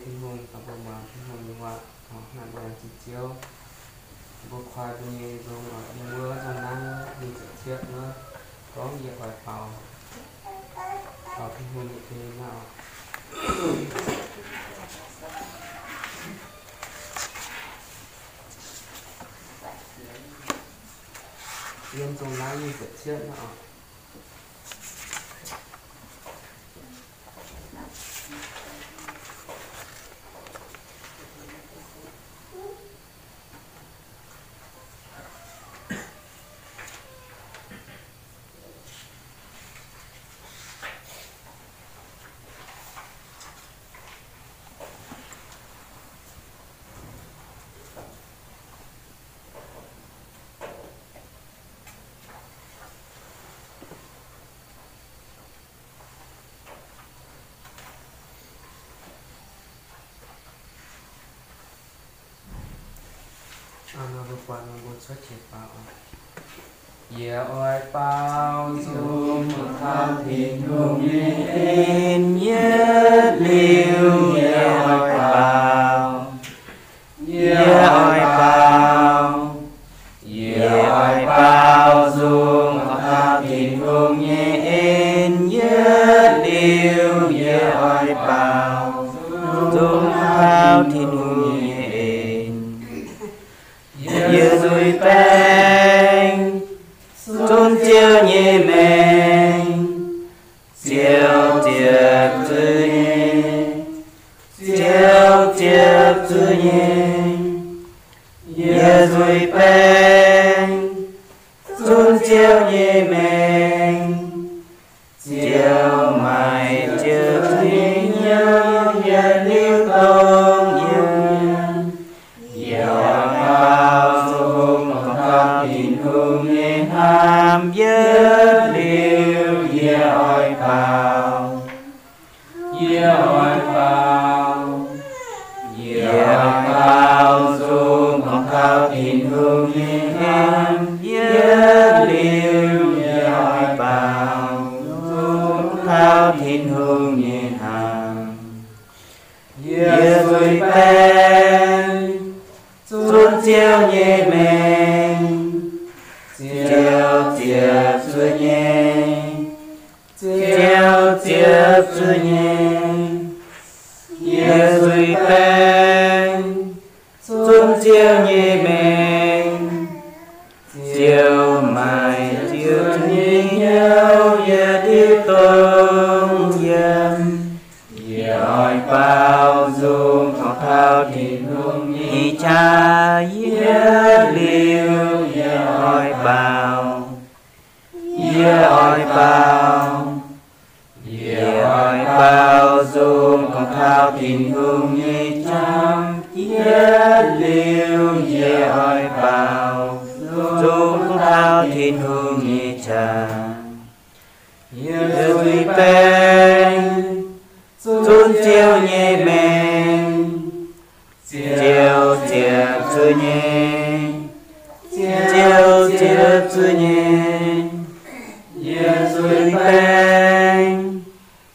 Tin-Hungh taux mbuo muangx Tin-Hungh nyei waac, taux hnangv mbuo laengz zingh Ziouv. Mbuo koi mbuo nyei nzung oc, yiem wuov nzung naaiv nyei ziepc cietv wuov, gorngv yie oix baaux, baaux Tin-Hungh nyei en naaiv oc. Yiem nzung naaiv nyei ziepc cietv naaiv oc. Yie oix baaux nzung taux Tin-Hungh nyei en, yietv liuz yie oix baaux. Yie oix baaux, yie oix baaux nzung taux Tin-Hungh nyei en, yietv liuz yie oix baaux nzung taux Tin-Hungh nyei en. Yie zuiz baeng zunv Ziouv nyei maengc, Ziouv ziepc zuiz nyei, Ziouv ziepc zuiz nyei. Yie zuiz baeng zunv Ziouv nyei maengc, Ziouv maaih Ziouv nyei hnyouv yietc liuz dongh yie. Yie oix baaux nzung taux Tin-Hungh nyei hnamv, yietv liuz yie oix baaux. Yie oix baaux, yie oix baaux nzung taux Tin-Hungh nyei hnamv, yietv liuz yie oix baaux nzung taux Tin-Hungh nyei hnamv. Yie zuiz baeng zunv Ziouv nyei maengc, Ziouv ziepc zuiz nyei, Ziouv ziepc zuiz nyei. Yie zuiz baeng zunv Ziouv nyei maengc, Ziouv maaih Ziouv nyei hnyouv yietc liuz dongh yie. Yie oix baaux nzung taux Tin-Hungh nyei qaqv, yietv liuz yie oix baaux. Yie oix baaux, yie oix baaux nzung taux Tin-Hungh nyei qaqv, yietv liuz yie oix baaux nzung taux Tin-Hungh nyei qaqv. Yie zuiz baeng zunv Ziouv nyei maengc, Ziouv ziepc zuiz nyei, Ziouv ziepc zuiz nyei. Yie zuiz baeng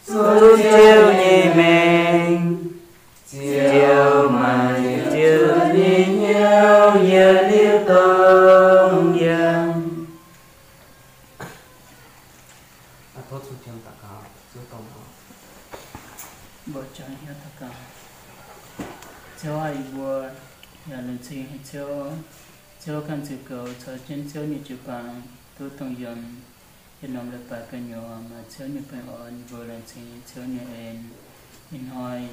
zunv Ziouv nyei maengc, Ziouv maaih Ziouv nyei hnyouv yietc liuz dongh yie. Ziouv aah, yie mbuo yaac laengz zingh haic Ziouv. Ziouv ganh ziouc goux caux jienv Ziouv nyei jiu-baang duqv dongh yiem yietc norm leiz-baaix gu'nyuoz maaih Ziouv nyei baengh orn. Yie mbuo laengz zingh Ziouv nyei en. Ih hnoi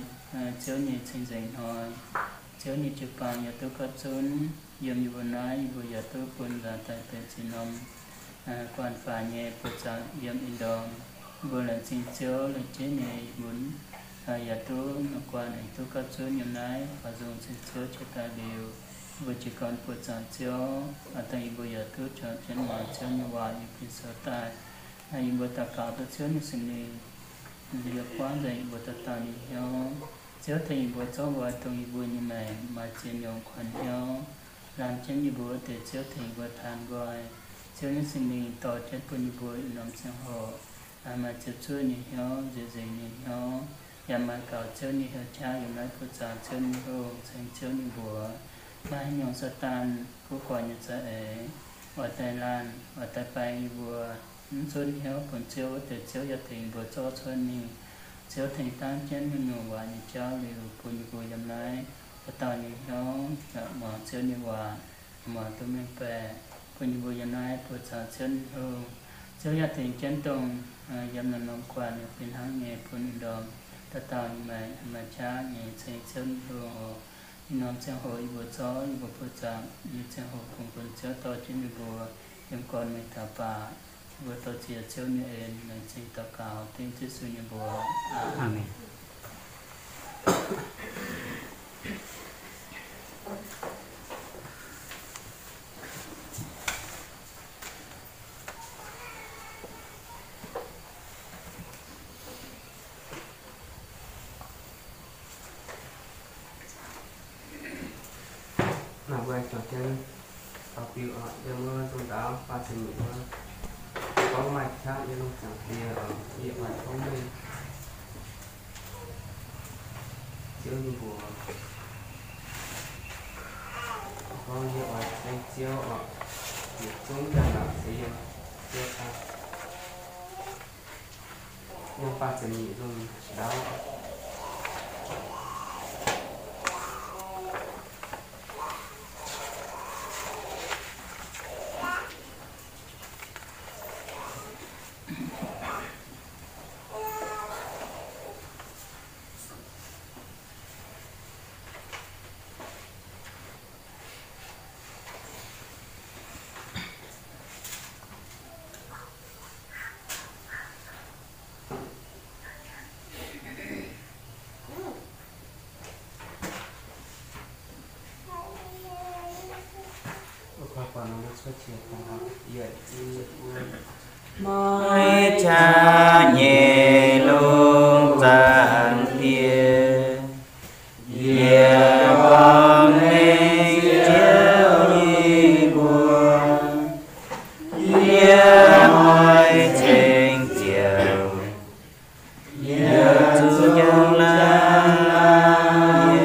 Ziouv nyei cing-nzengc hnoi, Ziouv nyei jiu-baang yaac duqv gapv zunv yiem yie mbuo naaiv. Yie mbuo yaac duqv bun nzaaux daaih benx zinh norm guanh faaux nyei buoz-zaangc yiem ih ndorm. Yie mbuo laengz zingh Ziouv, laengz jienv nyei yie mbuo yaac duqv guanh aengx duqv gapv zunv yiem naaiv. Faaux nzung ceng Ziouv jiex daaih liuz, yie mbuo jiez gorn buoz-zaangc Ziouv, dangh yie mbuo yaac duqv juangc jienv muangx Ziouv nyei waac yiem bin sou daaih. Yie mbuo daux gaux duqv Ziouv nyei Singx Lingh yaac buangv nzengc yie mbuo dauh dauh nyei hnyouv. Ziouv tengx yie mbuo zorqv nqoi dongh yie mbuo nyei maengc maaih ziex nyungc kuonx hnyouv, laanh jienv yie mbuo wuov deix. Ziouv tengx yie mbuo taanx nqoi. Ziouv nyei Singx Lingh dorh jienv bun yie mbuo ih norm ziangh hoc maaih ziepc zuoqv nyei hnyouv, nzieqc nzengc nyei hnyouv, yaac maaih gaux Ziouv nyei hnyouv qaqv yiem naaiv buoz-zaangc Ziouv nyei hungh ceng Ziouv nyei mbuox. Maaih haaix nyungc Saadaan kuv goic nyei za'eix, oix daaih laanh, oix daaih baeng yie mbuo mv zunv hnyouv bun Ziouv wuov deix, Ziouv yaac tengx mbuo zorqv cuotv mingh. Ziouv tengx dangv jienv nyungc-nyungc waac nyei jauv liuz, bun yie mbuo yiem naaiv dauh dauh nyei hnyouv yaac muangx Ziouv nyei waac, muangx duqv mengh baeqc, bun yie mbuo yiem naaiv buoz-zaangc Ziouv nyei hungh. Ziouv yaac tengx jienv dongh yiem naaiv norm guanh yaac fih hnangv nyei bun ninh ndorm dauh dauh nyei maaih, maaih qaqv nyei ceng Ziouv nyei hungh oc. Ninh norm ziangh hoc yie mbuo zorqv yie mbuo buoz-zaangc nyei ziangh hoc kungx bun Ziouv dorh jienv ninh mbuo yiem gorn-mengh taux baac. Yie mbuo dorh ziex Ziouv nyei en laengz zingh daux gaux dengv Yesu nyei mbuox. Aamen. Naaiv mbuo juangc jienv daux gaux yiem wuov nzung ndaauv faah ziepc nyeic wuov, gorngv maaih qaqv nyei lungh zaangc Diex, yie oix tov meih Ziouv nyei mbuox. Gorngv yie oix ceng Ziouv oc, yietc zungv njang-laangc se yiem Ziouv daaih. Yiem faah ziepc nyeic nzung ndaauv. Maaih qaqv nyei lungh zaangc Diex, yie gorngv meih Ziouv nyei mbuox, yie oix ceng Ziouv. Yie zuqc njang-laangc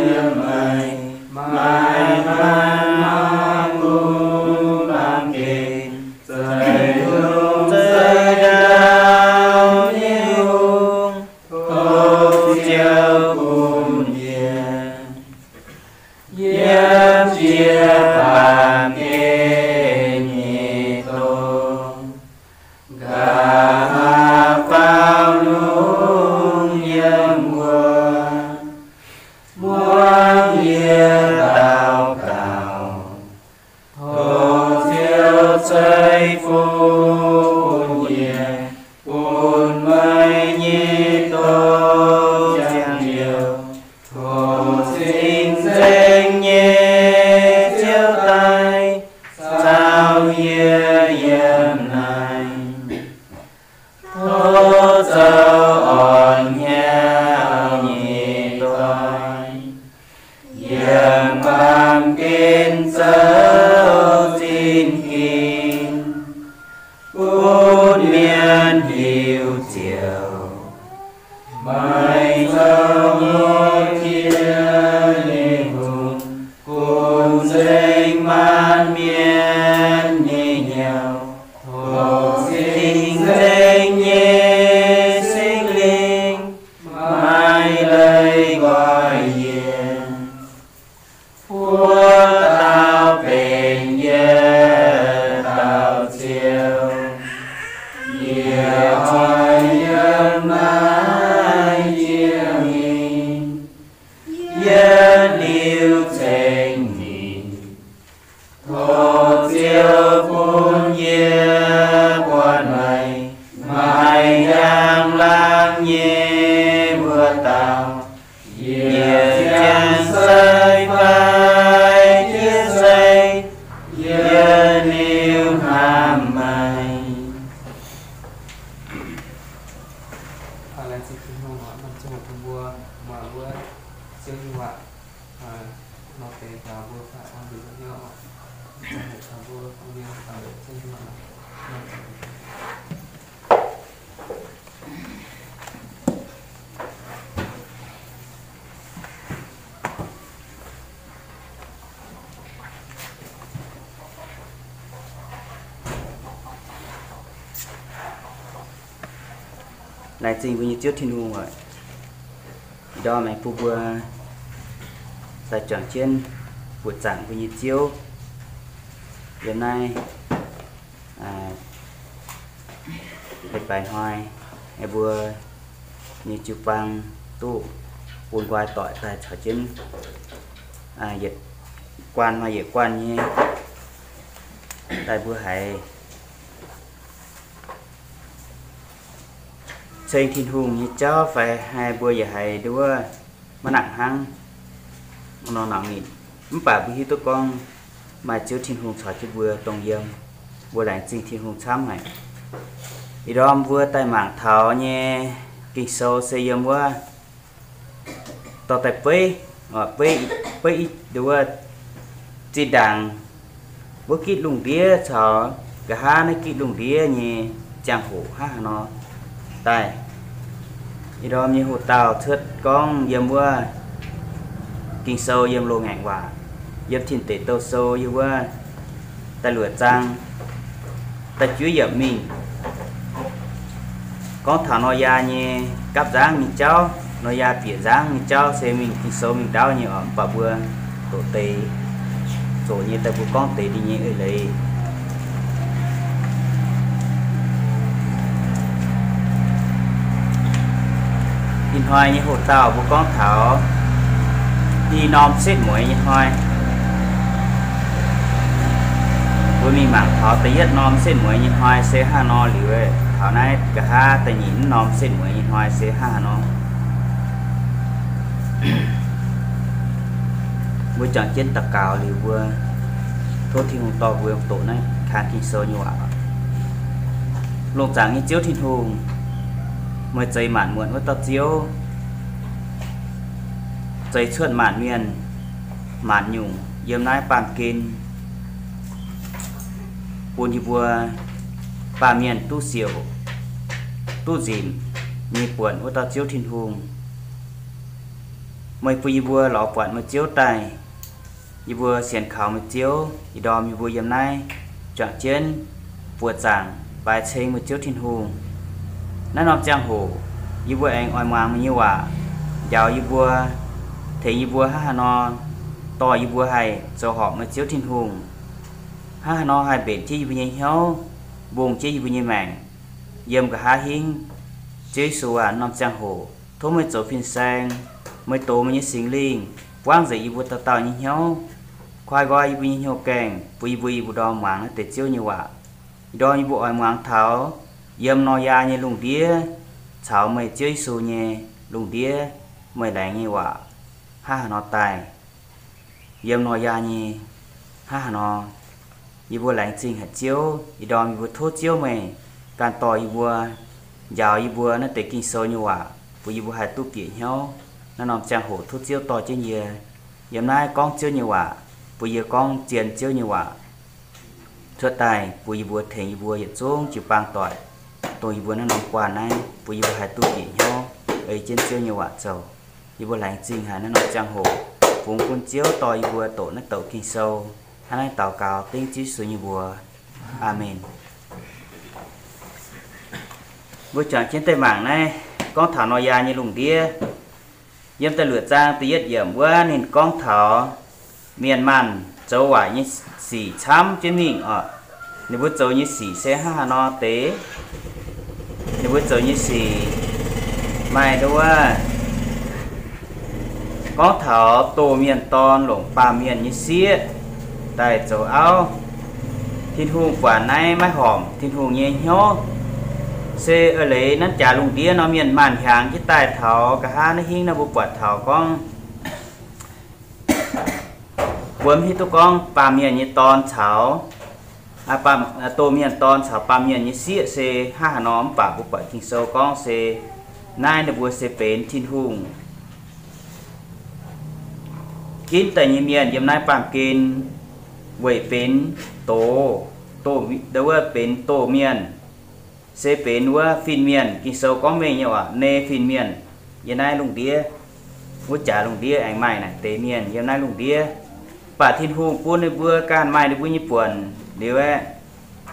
yiem meih, maaih faan maaih bung baamh gen, zeiv lungh zeiv ndau nyei hungh, tov Ziouv bun yie yiem jiex baamh gen nyei dorngx, nqa'haav faaux lungh yiem wuov. Muangx yie daux gaux, tov Ziouv ceix fuqv bun yie, bun meih nyei dorn ziangh njoux. Tov Singx Nzengc nyei Ziouv daaih caux yie yiem naaiv. Tov zoux orn-hnyouv nyei doic, yiem baamh gen zoux zinh ging, bun mienh hiuv Ziouv. Meih zoux hlo jiex nyei hungh, gunv nzengc maanc mienh nyei hnyouv. Tov Singx Nzengc nyei Singx Lingh maiv leiz nqoi yie. Buo dauh benx yie dauh Ziouv, yie oix yiem naaiv jiex mingh, yietv liuz ceng ninh. Tov Ziouv bun yie buatc meih, maaih njang-laangc nyei mbuo dauh. Yie ziangh sei fai jiex sei, yietv liuz hnamv meih. Laengz zingh Tin-Hungh oc, mbuo muangx wuov Ziouv nyei waac nor, deix taux mbuo faaux oix nduqc hnyouv oc. Taux mbuo bun mienh taux Ziouv nyei waac nor. Laengz zingh mbuo nyei Ziouv Tin-Hungh oc. Ih ndorm aengx bun mbuo daaih juangc jienv buoqc zaangc mbuo nyei Ziouv yiem naaiv leiz-baaix hnoi, aengx mbuo nyei jiu-baang duqv bun nqoi doic daaih caux jienv yietc guanh maaih yietc guanh nyei daaih mbuo haiz ceng Tin-Hungh nyei jauv fai haiz mbuo yaac haiz nduov maiv nangc hnangv nor nangc ninh. Mv baac mbuo hiuv duqv gorngv maaih Ziouv Tin-Hungh caux jienv mbuo dongh yiem, mbuo laengz zingh Tin-Hungh camv haic. Ih ndorm mbuo daaih mangc taux nyei Ging-Sou se yiem wuov dorh daaih beiv, beiv, beiv nduov zinh ndaangc wuov gitv lungh ndiev caux nqa'haav naaiv gitv lungh ndiev nyei ziangh hoc hnangv haaix nor daaih. Ih ndorm nyei hoc-dauh cuotv gorngv yiem wuov Ging-Sou yiem Loz-Ngaengc Waac, yiem Tin Deic Douh Sou yiem wuov da'luoqc zaang da'juov yiemc mingh. Gorngv taux Noyaa nyei gapv nzangv nyei jauv, Noyaa bieqc nzangv nyei jauv se mingh Ging-Sou mingh ndaauv nyei oc, mv baac mbuo doqc deix zoqc nyei daaih mbuo gorngv deix ninh nyei eix leiz. Ih hnoi nyei hoc-dauh mbuo gorngv taux i norm setv mueiz nyei hnoi. Mbuo mingh mangc taux da'yietv norm setv mueiz nyei hnoi se hnangv haaix nor liuz, taux naaiv nqa'haav da'nyeic norm setv mueiz nyei hnoi se hnangv haaix nor. Mbuo juangc jienv daux gaux liuz mbuo tov Tin-Hungh dorh mbuo doqc naaiv kang Ging-Sou nyei waac. Longc zaangc nyei Ziouv Tin-Hungh, meih zeix maanc muotc wuov dauh Ziouv, zeix cuotv maanc mienh maanc nyungc yiem naaiv baamh gen, bun yie mbuo baamh mienh duqv siouc, duqv nzipc nyei buonc wuov dauh Ziouv Tin-Hungh. Meih bun yie mbuo lorz buatc meih Ziouv daaih, yie mbuo sienx kaux meih Ziouv. Ih ndorm yie mbuo yiem naaiv juangc jienv buoqc zaangc baaix ceng meih Ziouv Tin-Hungh. Naaiv norm ziangh hoc yie mbuo aengx oix muangx meih nyei waac, njaaux yie mbuo, tengx yie mbuo hnangv haaix nor dorh yie mbuo haih zoux horpc meih Ziouv Tin-Hungh, hnangv haaix nor haih mbenc jienv yie mbuo nyei hnyouv, mbungh jienv yie mbuo nyei maengc yiem nqa'haav hingv. Ziouv Yesu aac, norm ziangh hoc tov meih zoux fin-saeng, meih dox meih nyei Singx Lingh buangv nzengc yie mbuo dauh dauh nyei hnyouv, koi nqoi yie mbuo nyei hnyouv gaengh, bun yie mbuo ih mbuo ndorm muangx naaiv deix Ziouv nyei waac. Ih ndorm yie mbuo oix muangx taux yiem Noyaa nyei lungh ndiev caux meih Ziouv Yesu nyei lungh ndiev, meih laengz nyei waac hnangv haaix nor daaih. Yiem Noyaa nyei hnangv haaix nor, yie mbuo laengz zingh haic Ziouv. Ih ndorm yie mbuo tov Ziouv meih ganh dorh yie mbuo, njaaux yie mbuo naaiv deix Ging-Sou nyei waac, bun yie mbuo haih duqv bieqc hnyouv. Naaiv norm ziangh hoc tov Ziouv dorh jienv yie yiem naaiv gorngv Ziouv nyei waac, bun yie gorngv zien Ziouv nyei waac cuotv daaih, bun yie mbuo tengx yie mbuo yietc zungv jiu-baang doic, dongh yie mbuo naaiv norm guanh naaiv, bun yie mbuo haih duqv bieqc hnyouv ei jienv Ziouv nyei waac zoux. Yie mbuo laengz zingh haic naaiv norm ziangh hoc fungx bun Ziouv dorh yie mbuo doqc naaiv douc Ging-Sou. Hnangv naaiv daux gaux dengv Ziouv Yesu nyei mbuox. Aamen. Mbuo juangc jienv daaih mangc naaiv gorngv taux Noyaa nyei lungh ndiev. Yiem da'luoqc zaang da'yietv yiemc wuov ninh gorngv taux mienh maanh zoux waaic nyei sic camv jienv mingh oc. Ninh mbuo zoux nyei sic se hnangv haaix nor deix? Ninh mbuo zoux nyei sic maaih nduov gorngv taux doh mienh dorn longc baamh mienh nyei sieqv daaih zoux auv. Tin-Hungh buatc naaiv maiv horpc Tin-Hungh nyei hnyouv. Se eix leiz naaiv jaax lungh ndiev nor mienh maanh hiaangx jienv daaih taux nqa'haav naaiv hingv naaiv mbuo buatc taux gorngv mbuo mv hiuv duqv gorngv baamh mienh nyei dorn caux, doh mienh dorn caux baamh mienh nyei sieqv se hnangv haaix nor, mv baac mbuo buatc Ging-Sou gorngv se naaiv ninh mbuo se benx Tin-Hungh ginv daaih nyei mienh yiem naaiv baamh gen weic benx doz, wuov benx doh mienh, se benx wuov fin-mienh. Ging-Sou gorngv mengh nyei waac, Ne fin-mienh. Yiem naaiv lungh ndiev, wuov jaax lungh ndiev aengx maaih naaic deix mienh yiem naaiv lungh ndiev. Mv baac Tin-Hungh bun ninh mbuo ganh maaih ninh mbuo nyei buonc liuz aeqv,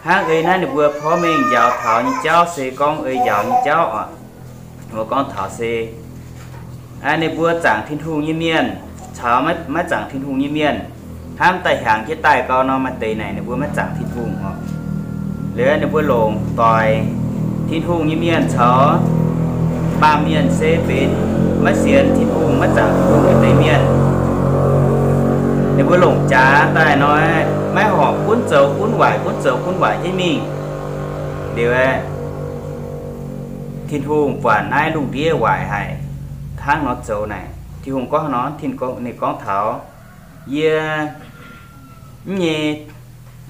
hnangv ei naaiv ninh mbuo porv mengh njaaux taux nyei jauv se gorngv ei njaaux nyei jauv oc. Mbuo gorngv taux se ninh mbuo zaangc Tin-Hungh nyei mienh caux maiv zaangc Tin-Hungh nyei mienh hnamv daaih hiaangx jienv daaih gau nor, maaih deix naaic ninh mbuo maiv zaangc Tin-Hungh oc. Liuz ninh mbuo longc doic Tin-Hungh nyei mienh caux baamh mienh se benx maiv sienx Tin-Hungh, maiv zaangc Tin-Hungh nyei deix mienh. Ninh mbuo longc jaax daaih nor, maiv horpc, gunv zoux gunv waaic, gunv zoux gunv waaic jienv mingh. Liuz aeqv, Tin-Hungh buatc naaiv lungh ndiev waaic haic, hnangv nor zoux naaic. Tin-Hungh gorngv nor, ninh gorngv taux, yie mv nyei,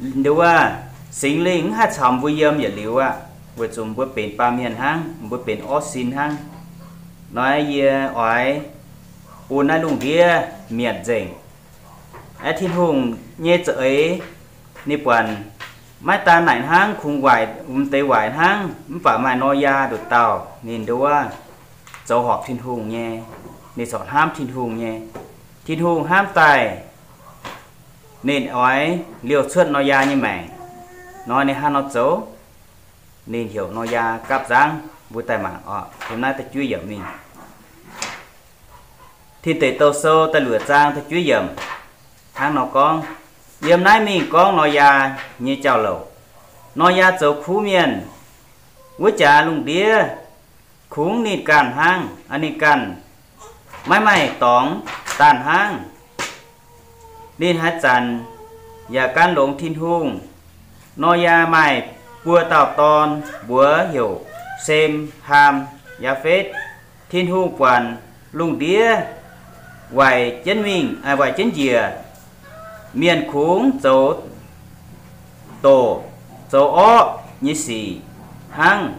nduov, Singx Lingh mv haih caux mbuo yiem yietc liuz aqv, weic zuqc mbuo benx baamh mienh hnangv, mbuo benx orv sin hnangv. Nor yie oix bun naaiv lungh ndiev mietc nzengc. Aeqv, Tin-Hungh nyei za'eix ninh buatc maiv daan naaic hnangv, kungx waaic, wuom deix waaic hnangv, mv baac maaih Noyaa nduqc dauh ninh nduov zoux horpc Tin-Hungh nyei, ninh corc hnamv Tin-Hungh nyei. Tin-Hungh hnamv daaih ninh oix liouh cuotv Noyaa nyei maengc. Nor ninh hnangv nor zoux, ninh heuc Noyaa gapv nzangv mbuo daaih mangc oc. Yiem naaiv da'juov yiemc mingh, Tin Deic Douh Sou da'luoqc zaang da'juov yiemc hnangv nor gorngv, yiem naaiv mingh gorngv Noyaa nyei jauv-louc. Noyaa zoux kuv mienh. Wuov jaax lungh ndiev kungx ninh ganh hnangv, ninh ganh maiv maaih dorngx daanh hnangv. Ninh haaix zanc yaac gan longx Tin-Hungh. Noyaa maaih buo dauh dorn, mbuox heuc Sem, Haam, Yaafetv. Tin-Hungh buatc lungh ndiev waaic jienv mingh, waaic jienv njiec, mienh kungx zoux doqc, zoux orqv nyei sic hnangv.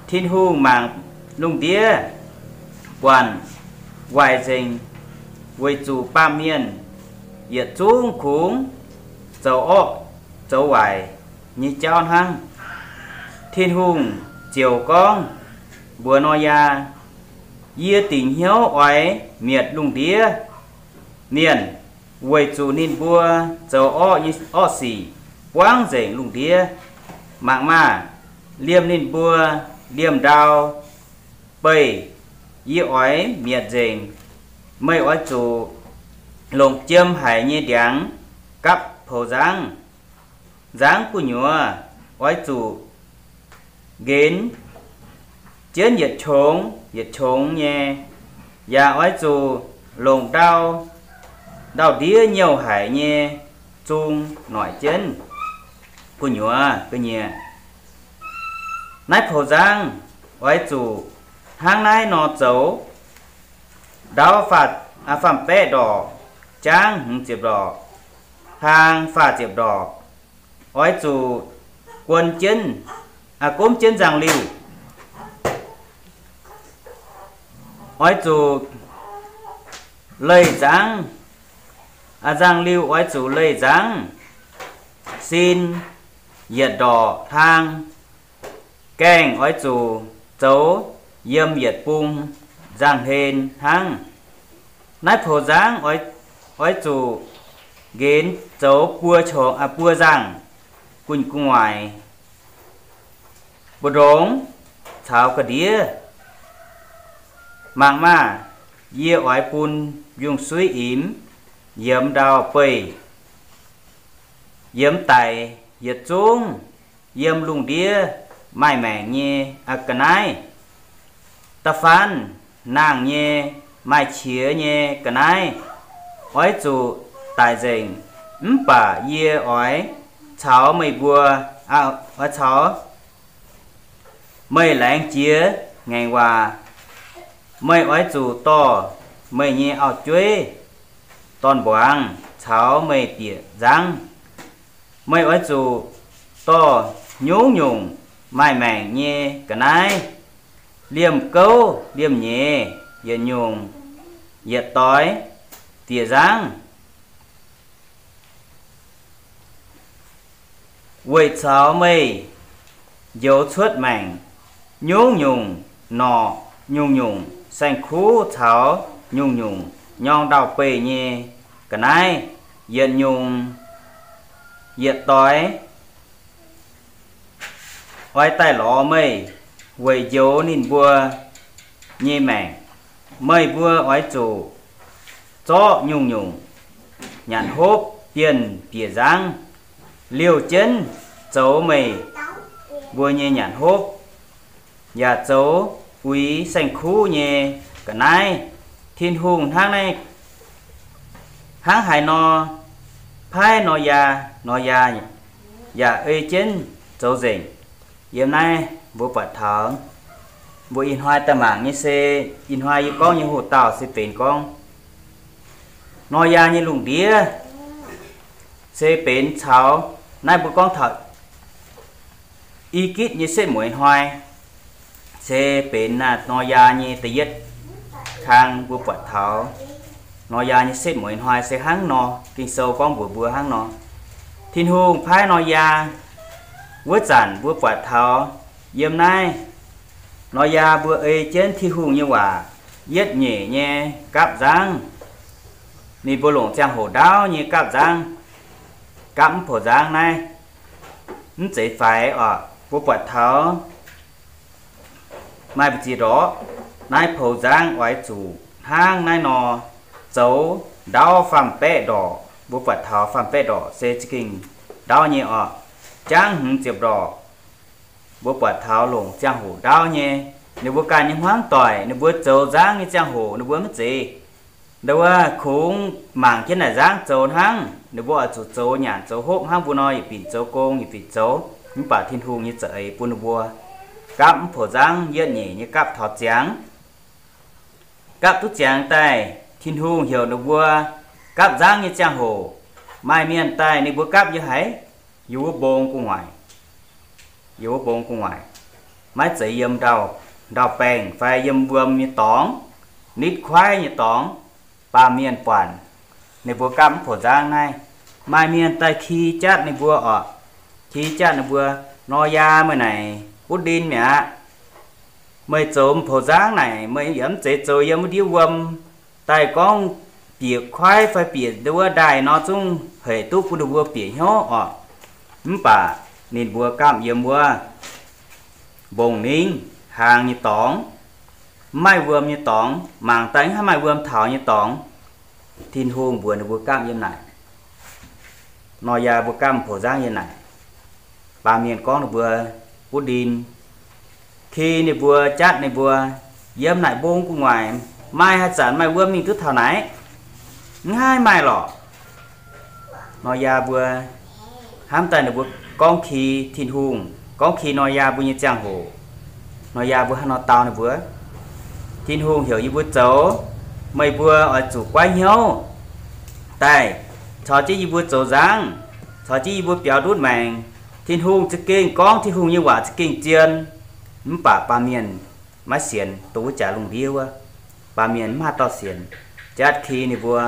Tin-Hungh mangc lungh ndiev buatc waaic nzengc, weic zuqc baamh mienh yietc zungv kungx zoux orqv zoux waaic nyei jauv hnangv. Tin-Hungh ziouc gorngv mbuox Noyaa, yie dingc hnyouv oix mietc lungh ndiev mienh, weic zuqc ninh mbuo zoux orqv nyei orqv sic buangv nzengc lungh ndiev. Mangc maah! Liemh ninh mbuo liemh ndau beih yie oix mietc nzengc. Meih oix zuqc longc jiem haic nyei ndiangx gapv poux nzangv. Nzangv gu'nyuoz oix zuqc nqenx jienv yietc qongx yietc qongx nyei, yaac oix zuqc longc ndau, ndau-ndiev nyouh haic nyei zung noic jienv gu'nyuoz ga'nyiec. Naaiv poux nzangv oix zuqc hnangv naaiv nor zoux. Ndau faam-baeqv ndorqc, jaangv hmz ziepc ndorqc, hlaang faah ziepc ndorqc, oix zuqc guon jienv, gomv jienv nzangc-liuh. Oix zuqc leih nzangv, nzangc-liuh oix zuqc leih nzangv, sin yietc ndorqc hlaang. Gaengh oix zuqc zoux yiem yietc bung nzangc-hlen hnangv. Naaiv poux nzangv oix zuqc nqenx zoux buo qongx, buo nzangc gu'nguaaic, mbu'ndongx caux ga'ndiev. Mangc maah! Yie oix bun mbiungc-suiv imx yiemx ndau-beih, yiemx daic yietc zungv yiem lungh ndiev maaih maengc nyei ga'naaiv. Da'faanh nangh nyei, maaih qiex nyei ga'naaiv oix zuqc daic nzengc. Mv baac yie oix caux meih mbuo, oix caux meih laengz jiex ngaengc waac. Meih oix zuqc dorh meih nyei auv-jueiv dorn-mbuangz caux meih bieqc nzangv. Meih oix zuqc dorh nyungc-nyungc maaih maengc nyei ga'naaiv, liemh gouv liemh nyeiz, yietc nyungc yietc doix bieqc nzangv, weic caux meih njoux cuotv maengc nyungc-nyungc norqc, nyungc-nyungc saeng-kuv caux nyungc-nyungc nyorng ndau-beih nyei ga'naaiv, yietc nyungc yietc doix oix daaih lorz meih weic njoux ninh mbuo. nyei maengc. Meih mbuo oix zuqc zorqv nyungc-nyungc nyanc hopv, bienh bieqc nzangv, liouh jienv zoux meih mbuo nyei nyanc hopv, yaac zoux uix saeng-kuv nyei ga'naaiv. Tin-Hungh hnangv naaiv, hnangv haaix nor paaiv Noyaa, Noyaa yaac ei jienv zoux nzengc. Yiem naaiv mbuo buatc taux, mbuo ih hnoi daaih mangc nyei se, ih hnoi yie gorngv nyei hoc-dauh se benx gorngv Noyaa nyei lungh ndiev se benx caux naaiv mbuo gorngv taux I^gitv nyei setv mueiz hnoi, se benx Noyaa nyei da'yietv kang. Mbuo buatc taux Noyaa nyei setv mueiz hnoi se hnangv nor, Ging-Sou gorngv mbuox mbuo hnangv nor. Tin-Hungh paaiv Noyaa wuov zanc mbuo buatc taux yiem naaiv Noyaa mbuo ei jienv Tin-Hungh nyei waac yietv nyeic nyei gapv nzangv. Ninh mbuo longc ziangh hoc ndaauv nyei gapv nzangv, gapv mv poux nzangv naaiv, mv zeiz faix oc. Mbuo buatc taux maaih mbu'ziex ndorqc, naaiv poux nzangv oix zuqc hnangv naaiv nor zoux ndaauv faam-baeqv ndorqc. Mbuo buatc taux faam-baeqv ndorqc se za'gengh ndaauv nyei oc. Jangv hmz ziepc ndorqc, mbuo buatc taux longc ziangh hoc ndaauv nyei. Ninh mbuo ganh nyei hmuangv doic, ninh mbuo zoux nzangv nyei ziangh hoc ninh mbuo mv zeiz nda wuov kungx mangc jienv naaic nzangv zoux hnangv. Ninh mbuo oix zuqc zoux nyanc zoux hopv hnangv mbuo nor, yietc binc zoux gong yietc binc zoux, mv baac Tin-Hungh nyei za'eix bun ninh mbuo gapv mv poux nzangv yietv nyeic nyei gapv taux ziangx. Gapv duqv ziangx daaih, Tin-Hungh heuc ninh mbuo gapv nzangv nyei ziangh hoc, maaih mienh daaih ninh mbuo gapv yiem haaix? Yiem wuov mbong gu'nguaaic. Yiem wuov mbong gu'nguaaic, maiv zeiz yiem ndau, ndau-baengh fai yiem wuom nyei dorngx, nitv kuaaiv nyei dorngx. Baamh mienh buatc ninh mbuo gapv mv poux nzangv naaiv, maaih mienh daaih ki jatv ninh mbuo oc. Ki jatv ninh mbuo, Noyaa, meih naaic butv ndin mi'aqv. Meih zoux mv poux nzangv naaic, meih yaac mv zeiz zoux yiem wuov ndiev wuom daaih gorngv bieqc kuaaiv fai bieqc nduov ndaaih nor zungv hec duqv bun ninh mbuo bieqc hnyouv oc. Mv baac ninh mbuo gapv yiem wuov mbong-ningv hlang nyei dorngx, mv maaih wuom nyei dorngx, mangc daaih mv haih maaih wuom taux nyei dorngx. Tin-Hungh mbuox ninh mbuo gapv yiem naaic. Noyaa mbuo gapv mv poux nzangv yiem naaic. Baamh mienh gorngv ninh mbuo butv ndin, ki ninh mbuo, jatv ninh mbuo, yiem naaic mbong gu'nguaaic maaih haaix zanc maaih wuom mingh duqv taux naaic? Mv haih maaih lorqc. Noyaa mbuo hnamv daaih ninh mbuo gorngv ki Tin-Hungh, gorngv ki Noyaa mbuo nyei ziangh hoc, Noyaa mbuo hnangv nor dau ninh mbuo, Tin-Hungh heuc yie mbuo zoux, meih mbuo oix zuqc goiv hnyouv daaih caux jienv yie mbuo zoux nzangv, caux jienv yie mbuo biaux ndutv maengc. Tin-Hungh za'gengh gorngv, Tin-Hungh nyei waac za'gengh zien. Mv baac baamh mienh maiv sienx, dongh wuov jaax lungh ndiev wuov, baamh mienh mv maaih dauh sienx. Jatv ki ninh mbuo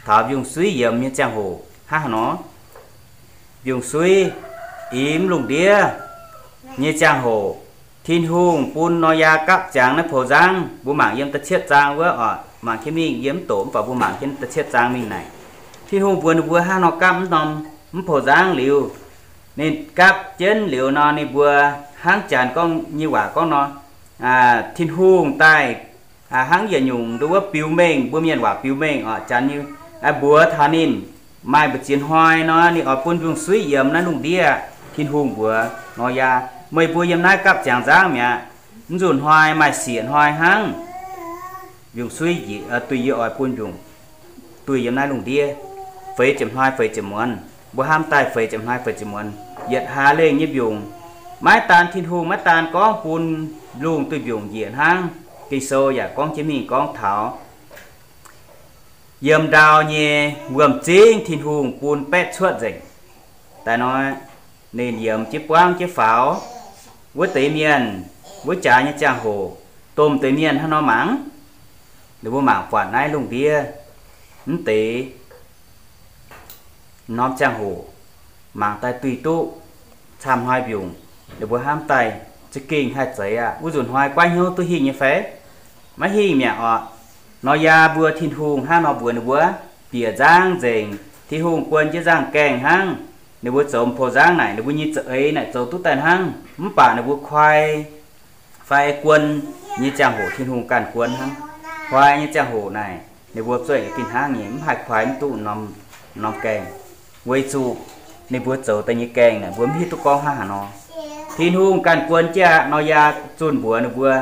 taux mbiungc-suiv yiemx nyei ziangh hoc hnangv haaix nor? Mbiungc-suiv imx lungh ndiev nyei ziangh hoc, Tin-Hungh bun Noyaa gapv ziangx naaiv poux nzangv. Mbuo mangc yiem da'cietv zaang wuov oc, mangc jienv mingh, yie mv doqc mv baac mbuo mangc jienv da'cietv zaang mingh naaic, Tin-Hungh mbuox ninh mbuo hnangv nor gapv mv norm, mv poux nzangv liuz, ninh gapv jienv liuz nor, ninh mbuo hnangv janx gorngv nyei waac gorngv nor, Tin-Hungh daaih hnangv yietc nyungc nduov wuov biux mengh, mbuo mienh waac biux mengh oc, janx nyei, mbuox taux ninh, maaih mbu'ziex hnoi nor, ninh oix bun mbiungc-suiv yiemx naaiv lungh ndiev. Tin-Hungh mbuox Noyaa, meih mbuo yiem naaiv gapv ziangx nzangv mi'aqv. Mv nzunc hnoi maaih siec hnoi hnangv. Mbiungc-suiv duih yie oix bun mbiungc duih yiem naaiv lungh ndiev feix ziepc hnoi feix ziepc muonz. Mbuo hnamv daaih feix ziepc hnoi feix ziepc muonz, yietc hlaax lengh nyei mbiungc. Maiv daan Tin-Hungh maiv daan gorngv bun lungh duih mbiungc njiec hnangv. Ging-Sou yaac gorngv jienv mingh gorngv taux yiem ndau nyei wuom-zingv Tin-Hungh bun baeqv cuotv nzengc. Daaih nor, ninh yiemx jienv buangv jienv faaux. Wuov deix mienh, wuov jaax nyei ziangh hoc, domh deix mienh hnangv nor mangc. Ninh mbuo mangc buatc naaiv lungh ndiev mv deix norm ziangh hoc, mangc daaih duih duqv camv hnoi mbiungc. Ninh mbuo hnamv daaih, za'gengh haih zeiz aqv. Wuov nzunc hnoi goiv hnyouv duqv hingh nyei fai? Maiv hingh mi'aqv oc. Noyaa mbuo Tin-Hungh hnangv nor mbuox ninh mbuo, bieqc nzangv nzengc. Tin-Hungh buonc jienv nzangv gaengh hnangv. Ninh mbuo zoux mv poux nzangv naaic, ninh mbuo nyei za'eix naaic zoux duqv daaih hnangv. Mv baac ninh mbuo koi fai guon nyei ziangh hoc Tin-Hungh ganh guon hnangv. Kuaix nyei ziangh hoc naaic ninh mbuo zueih fih hnangv nyei, mv haih kuaix mv duqv norm, norm gaengh, weic zuqc ninh mbuo zoux daaih nyei gaengh naaic mbuo mv hiuv duqv gorngv hnangv haaix nor. Tin-Hungh ganh guon jienv aqv. Noyaa zunh mbuox ninh mbuo,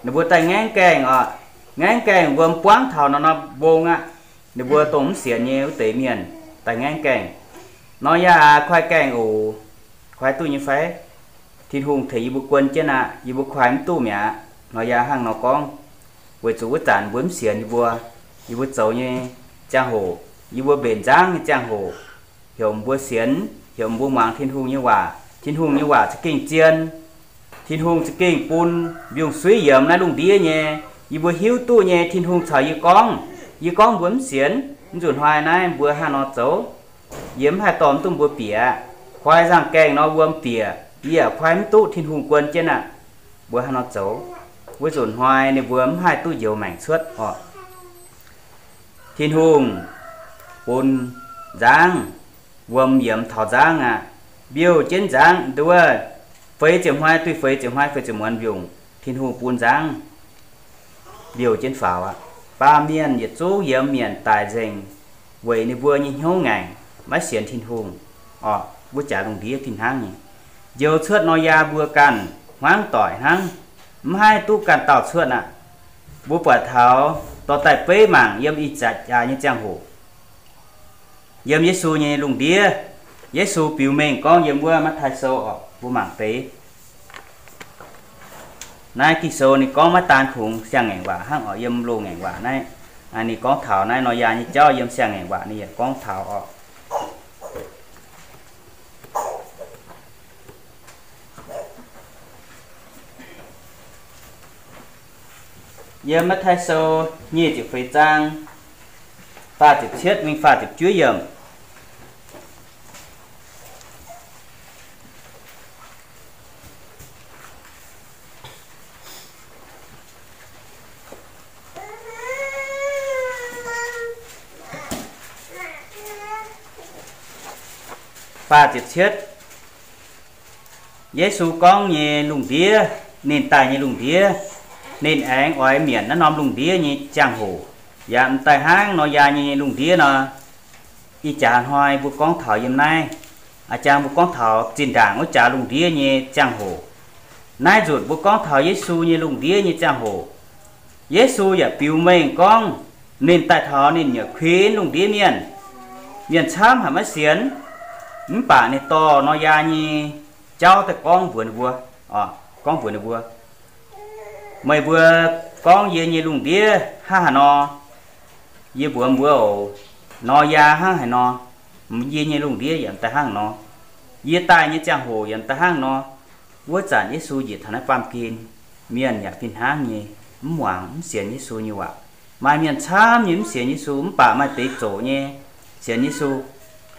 ninh mbuo daaih ngaengv gaengh oc. Ngaengv gaengh wuom buangv taux norm, norm mbong aqv. Ninh mbuo dongh mv sienx nyei wuov deix mienh daaih ngaengv gaengh. Noyaa, kuaix gaengh oc. Kuaix duqv nyei fai? Tin-Hungh tengx yie mbuo guon jienv aqv. Yie mbuo kuaix mv duqv mi'aqv. Noyaa hnangv nor gorngv, weic zuqc wuov zanc mbuo mv sienx yie mbuo, yie mbuo zoux nyei ziangh hoc, yie mbuo mbenc nzangv nyei ziangh hoc, heuc mbuo sienx, heuc mbuo muangx Tin-Hungh nyei waac. Tin-Hungh nyei waac za'gengh zien. Tin-Hungh za'gengh bun mbiungc-suiv yiemx naaiv lungh ndiev nyei. Yie mbuo hiuv duqv nyei, Tin-Hungh caux yie gorngv. Yie gorngv mbuo mv sienx, mv nzunc hnoi naaiv mbuo hnangv nor zoux, yie mv haih dorh mv duqv mbuo bieqc. Kuaix nzangh gaengh nor wuom bieqc, yie yaac kuaix mv duqv, Tin-Hungh guon jienv aqv. Mbuo hnangv nor zoux, wuov nzunc hnoi ninh mbuo mv haih duqv njoux maengc cuotv oc. Tin-Hungh bun nzangv, wuom yiemx taux nzangv aqv. Mbiouh jienv nzangv nduov, feix ziepc hnoi duih feix ziepc hnoi, feix ziepc muonz mbiungc, Tin-Hungh bun nzangv mbiouh jienv faaux aqv. Baamh mienh yietc zungv yiemx mienc daic nzengc, weic ninh mbuo nyei hnyouv ngaengc, maiv sienx Tin-Hungh. Orqc, wuov jaax lungh ndiev fih hnangv nyei. Njoux cuotv Noyaa mbuo ganh hmuangv doic hnangv, mv haih duqv ganh dauh cuotv aqv. Mbuo buatc taux dorh daaih beiv mangc yiem ih zanc jaax nyei ziangh hoc, yiem Yesu nyei lungh ndiev, Yesu biux mengh gorngv yiem wuov Matv^taai Sou oc, mbuo mangc deix. Naaiv Ging-Sou ninh gorngv maiv daan kungx siang-ngaengc waac hnangv oc, yiem loz-ngaengc waac naaiv, ninh gorngv taux naaiv Noyaa nyei jauv yiem siang-ngaengc waac ninh yaac gorngv taux oc. Yiem Matv^taai Sou nyic ziepc feix zaang, faah ziepc cietv mingh faah ziepc juov yiemc. Faah ziepc cietv, Yesu gorngv nyei lungh ndiev, ninh daaih nyei lungh ndiev, ninh aengx oix mietc naaiv norm lungh ndiev nyei ziangh hoc, yaac m'daaih hnangv Noyaa nyei lungh ndiev nor. Ih jaax hnoi mbuo gorngv taux yiem naaiv, a'jang mbuo gorngv taux zinh ndaangc wuov jaax lungh ndiev nyei ziangh hoc. Naaiv nzunc mbuo gorngv taux Yesu nyei lungh ndiev nyei ziangh hoc. Yesu yaac biux mengh gorngv ninh daaih taux ninh yaac kuinx lungh ndiev mienh. Mienh camv haic maiv sienx, mv baac ninh dorh Noyaa nyei jauv daaih gorngv mbuox ninh mbuo, gorngv mbuox ninh mbuo, meih mbuo gorngv yie nyei lungh ndiev hnangv haaix nor, yie mbuox mbuo oc, Noyaa hnangv haaix nor, yie nyei lungh ndiev yaac m'daaih hnangv nor. Yie daaih nyei ziangh hoc yaac m'daaih hnangv nor. Wuov zanc Yesu njiec taux naaiv baamh gen, mienh yaac fih hnangv nyei mv muangx mv sienx Yesu nyei waac. Maaih mienh camv nyei mv sienx Yesu, mv baac maaih deix zoqc nyei sienx Yesu,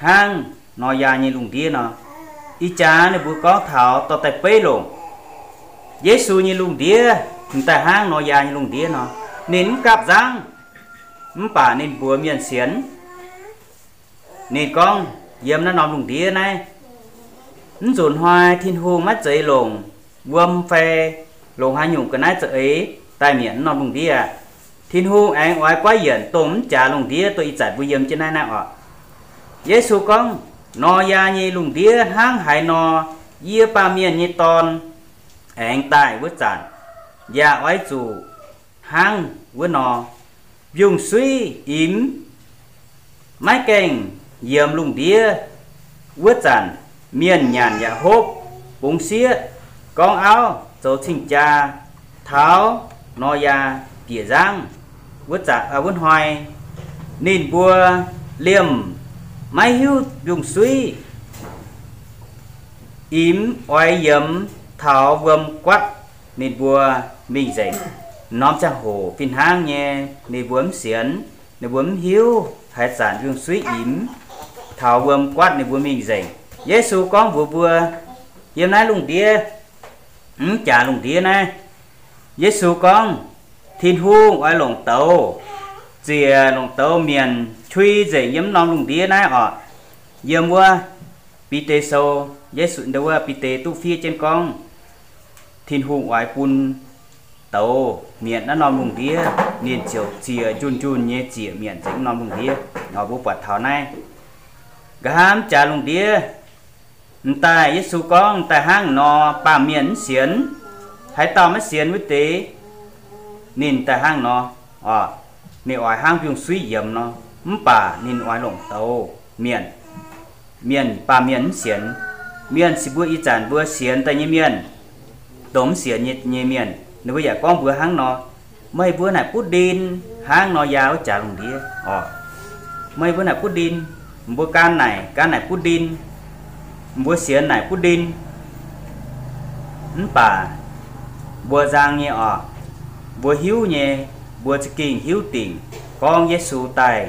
hnangv Noyaa nyei lungh ndiev nor. Ih jaax ninh mbuo gorngv taux dorh daaih beiv longc Yesu nyei lungh ndiev m'daaih hnangv Noyaa nyei lungh ndiev nor. Ninh mv gapv nzangv, mv baac ninh mbuox mienh sienx. Ninh gorngv, yiem naaiv norm lungh ndiev naaiv, mv nzunc hnoi Tin-Hungh maiv zeiz longc wuom fai longc haaix nyungc ga'naaiv za'eix daaih mietc naaiv norm lungh ndiev aqv. Tin-Hungh aengx oix guaiv yienc dongh mv jaax lungh ndiev, dongh ih zanc mbuo yiem jienv naaiv naaiv oc. Yesu gorngv, Noyaa nyei lungh ndiev hnangv haaix nor, yie, Baamh Mienh nyei Dorn, aengx daaih wuov zanc yaac oix zuqc hnangv wuov nor. Mbiungc-suiv imx, maiv gaengh yiemx lungh ndiev wuov zanc, mienh nyanc yaac hopv, bungx sieqv, gorngv auv, zoux cing-jaa, taux Noyaa bieqc nzangv wuov zanc, wuov hnoi, ninh mbuo liemh maiv hiuv mbiungc-suiv imx oix yiemx taux wuom guatv ninh mbuo mingh nzengc. Norm ziangh hoc fih hnangv nyei, ninh mbuo mv sienx, ninh mbuo mv hiuv haaix zanc mbiungc-suiv imx taux wuom guatv ninh mbuo mingh nzengc. Yesu gorngv mbuox mbuo, yiem naaiv lungh ndiev, mv jaax lungh ndiev naaiv, Yesu gorngv, Tin-Hungh oix longc douz, ziec longc douz mienc qui nzengc yiem norm lungh ndiev naaiv oc. Yiem wuov Bide Sou, Yesu, wuov Bide duqv fiev jienv gorngv, Tin-Hungh oix bun douz mietc naaiv norm lungh ndiev, ninh ziouc ziec njunh njunh nyei ziec mietc nzengc norm lungh ndiev. Nor mbuo buatc taux naaiv, nqa'haav mv jaax lungh ndiev, m'daaih Yesu gorngv m'daaih hnangv nor, baamh mienh mv sienx. Haaix dauh maiv sienx wuov deix, ninh daaih hnangv nor, oc, ninh oix hnangv mbiungc-suiv yiemx nor, mv baac ninh oix longc douz mietc. Mienh, baamh mienh mv sienx. Mienh se mbuo ih zanc mbuo sienx daaih nyei mienh, dongh mv sienx nyei, nyei mienh, ninh mbuo yaac gorngv mbuo hnangv nor, meih mbuo naaic butv ndin hnangv nor yaa wuov jaax lungh ndiev oc. Meih mbuo naaic butv ndin, mbuo gan naaic, gan naaic butv ndin, mbuo sienx naaic butv ndin. Mv baac mbuo nzang nyei oc, mbuo hiuv nyei, mbuo za'gengh hiuv dingc gorngv Yesu daaih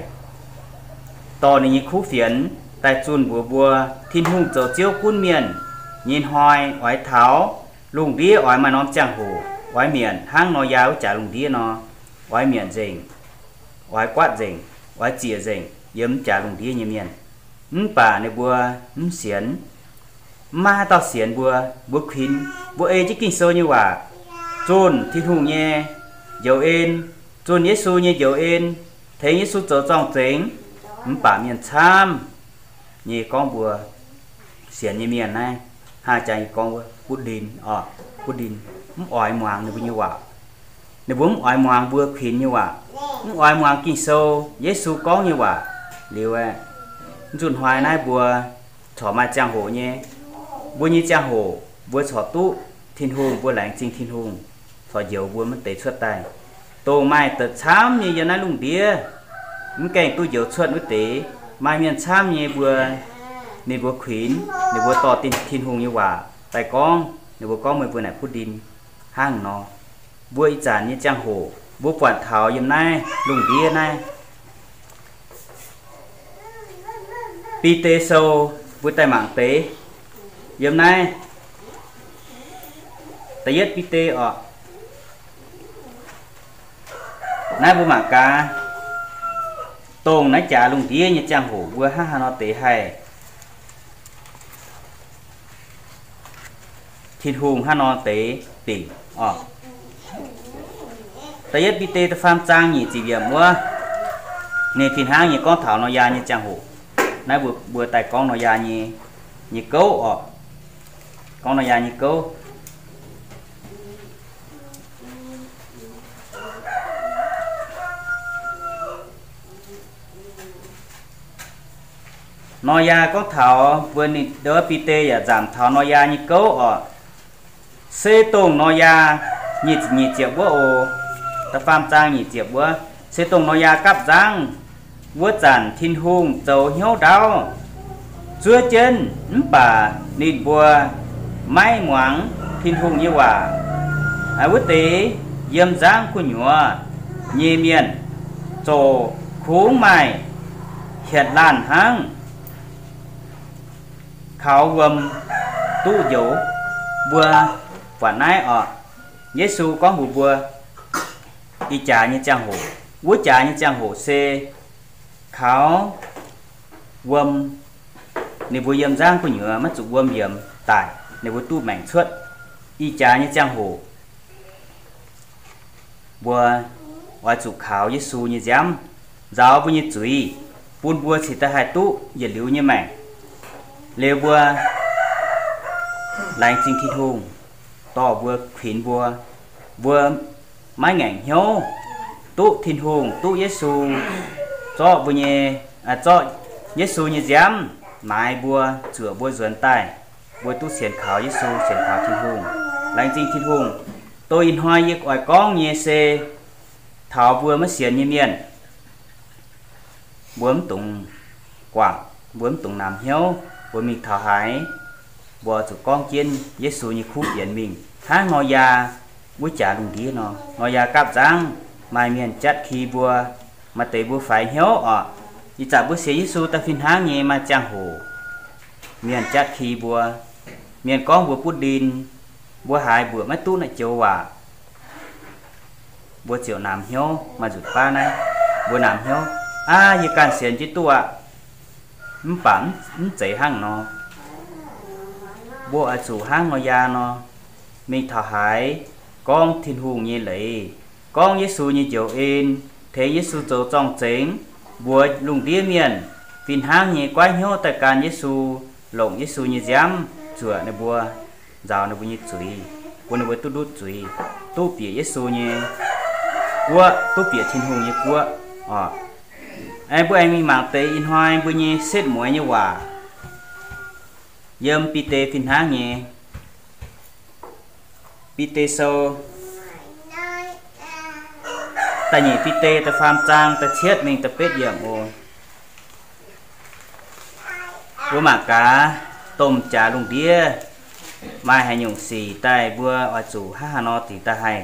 dorh ninh nyei kuv fienx daaih zunh mbuox mbuo, Tin-Hungh zoux Ziouv gunv mienh nyei hnoi oix taux lungh ndiev oix maaih norm ziangh hoc oix mietc hnangv nor yaa wuov jaax lungh ndiev nor, oix mietc nzengc, oix guaatv nzengc, oix ziec nzengc yiem wuov jaax lungh ndiev nyei mienh. Mv baac ninh mbuo mv sienx. Mv maaih haaix dauh sienx mbuo. Mbuo kuinx, mbuo ei jienv Ging-Sou nyei waac, zunh Tin-Hungh nyei njoux en, zunh Yesu nyei njoux en, tengx Yesu zoux zorng-zengx. Mv baac mienh camv nyei gorngv mbuo sienx nyei mienh naaiv, hnangv jang yie gorngv wuov, butv ndin oc, butv ndin, mv oix muangx ninh mbuo nyei waac. Ninh mbuo mv oix muangx mbuo kuinx nyei waac, mv oix muangx Ging-Sou, Yesu gorngv nyei waac. Liuz aeqv, nzunc hnoi naaiv mbuo corc maaih ziangh hoc nyei, mbuo nyei ziangh hoc mbuo corc duqv Tin-Hungh, mbuo laengz zingh Tin-Hungh corc njoux mbuo maiv deix cuotv daaih. Dongh maaih deix camv nyei yiem naaiv lungh ndiev mv gaengh duqv njoux cuotv wuov deix, maaih mienh camv nyei mbuo, ninh mbuo kuinx, ninh mbuo dorh Tin-Hungh nyei waac daaih gorngv, ninh mbuo gorngv meih mbuo naaic butv ndin hnangv nor. Mbuo ih zanc nyei ziangh hoc mbuo buatc taux yiem naaiv lungh ndiev naaiv, Bide Sou, mbuo daaih mangc deix yiem naaiv da'yietv Bide oc. Naaiv mbuo mangc gaax, dongh naaiv jaax lungh ndiev nyei ziangh hoc mbuo hnangv haaix nor deix haih Tin-Hungh hnangv nor deix dingc oc. Da'yietv Bide da'faam zaang nyic ziepc yiemc wuov, ninh fih hnangv nyei gorngv taux Noyaa nyei ziangh hoc. Naaiv mbuo, mbuo daaih gorngv Noyaa nyei, nyei gouv oc. Gorngv Noyaa nyei gouv. Noyaa gorngv taux mbuo ninh ndov Bide yaac nzamc taux Noyaa nyei gouv oc. Se dongh Noyaa, nyic, nyic ziepc wuov oc, da'faam zaang nyic ziepc wuov, se dongh Noyaa gapv nzangv wuov zanc Tin-Hungh zoux hnyouv ndaauv zuov jienv, mv baac ninh mbuo maiv muangx Tin-Hungh nyei waac. Wuov deix yiem nzangv gu'nyuoz nyei mienh zoqc kungx maaih hietc laanh hnangv kaux wuom duqv njoux. Mbuo buatc naaiv oc, Yesu gorngv mbuox mbuo, ih jaax nyei ziangh hoc, wuov jaax nyei ziangh hoc se kaux wuom. Ninh mbuo yiem nzangv gu'nyuoz maiv zuqc wuom yiemx daic, ninh mbuo duqv maengc cuotv. Ih jaax nyei ziangh hoc mbuo oix zuqc kaux Yesu nyei nziaamv nzaaux mbuo nyei zuiz, bun mbuo cingx daaih haih duqv yietc liuz nyei maengc. Liuz mbuo laengz zingh Tin-Hungh dorh mbuo kuinx mbuo, mbuo maiv ngaengc hnyouv duqv Tin-Hungh, duqv Yesu zorqv mbuo nyei, zorqv Yesu nyei nziaamv maaiz mbuo, zuoqc mbuo nzuonx daaih, mbuo duqv sienx kaux Yesu, sienx kaux Tin-Hungh, laengz zingh Tin-Hungh. Dongh ih hnoi yie oix gorngv nyei se taux mbuo maiv sienx nyei mienh, mbuo mv dungx guangc, mbuo mv dungx namx hnyouv, mbuo mingh taux haaix, mbuo zuqc gorngv jienv Yesu nyei kuv fienx mingh. Hnangv Noyaa wuov jaax lungh ndiev nor, Noyaa gapv nzangv, maaih mienh jatv ki mbuo, maaih deix mbuo faix hnyouv oc. Ih zanc mbuo sienx Yesu daaih fih hnangv nyei maaih ziangh hoc mienh jatv ki mbuo, mienh gorngv mbuo butv ndin, mbuo haiz mbuoqc maiv duqv naaiv joux waac, mbuo ziouc namx hnyouv. Maaih nzunc baav naaiv mbuo namx hnyouv, aa, yie ganh sienx jienv duqv aqv. Mv baac mv zeiz hnangv nor. Mbuo oix zuqc hnangv Noyaa nor, mingh taux haaix, gorngv Tin-Hungh nyei leiz, gorngv Yesu nyei njoux en, tengx Yesu zoux zorng-zengx, mbuox lungh ndiev mienh fih hnangv nyei goiv hnyouv daaih gan Yesu, longc Yesu nyei nziaamv zuoqc ninh mbuo, nzaaux ninh mbuo nyei zuiz, bun ninh mbuo duqv ndutv zuiz, duqv bieqc Yesu nyei guoqv, duqv bieqc Tin-Hungh nyei guoqv oc. Aengx mbuo aengx mingh mangc deix ih hnoi mbuo nyei setv mueiz nyei waac yiem Bide fih hnangv nyei. Bide Sou, da'nyeic Bide da'faam zaang da'cietv mingh da'betv yiemc oc. Mbuo mangc gaax, domh jaax lungh ndiev maaih haaix nyungc sic daaih mbuo oix zuqc hnangv haaix nor dingc daaih haih,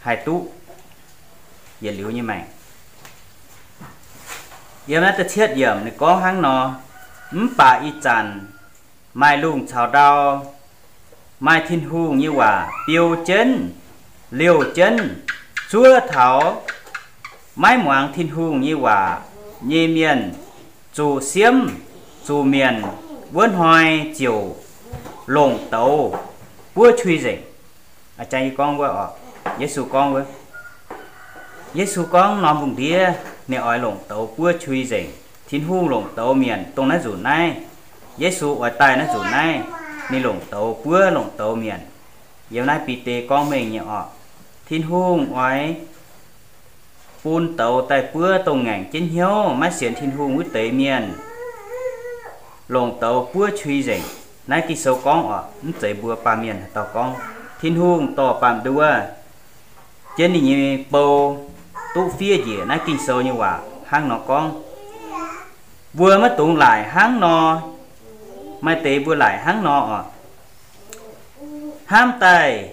haih duqv yietc liuz nyei maengc. Yiem naaiv da'cietv yiemc ninh gorngv hnangv nor, mv baac ih zanc maaih lungh caux ndau, maaih Tin-Hungh nyei waac biou jienv, liouh jienv, zuov taux maiv muangx Tin-Hungh nyei waac nyei mienh zuqc siemv, zuqc mienc wuov hnoi ziouc longc douz buov qui nzengc. A'jang yie gorngv wuov oc, Yesu gorngv wuov. Yesu gorngv norm lungh ndiev ninh oix longc douz buov qui nzengc. Tin-Hungh longc douz mienc dongh naaiv nzunc naaiv. Yesu oix daaih naaiv nzunc naaiv, ninh longc douz buov, longc douz mienc. Yiem naaiv Bide gorngv mengh nyei oc. Tin-Hungh oix bun douz daaih buov dongh ngaengc jienv hnyouv maiv sienx Tin-Hungh wuov deix mienh, longc douz buov qui nzengc. Naaiv Ging-Sou gorngv oc, mv zeiz mbuo baamh mienh haaix dauh gorngv. Tin-Hungh dorh baamh nduov jienv ninh nyei bou duqv fiev njiec naaiv Ging-Sou nyei waac hnangv nor gorngv. Mbuo maiv dungx laaic hnangv nor. Maaih deix mbuo laaic hnangv nor oc. Hnamv daaih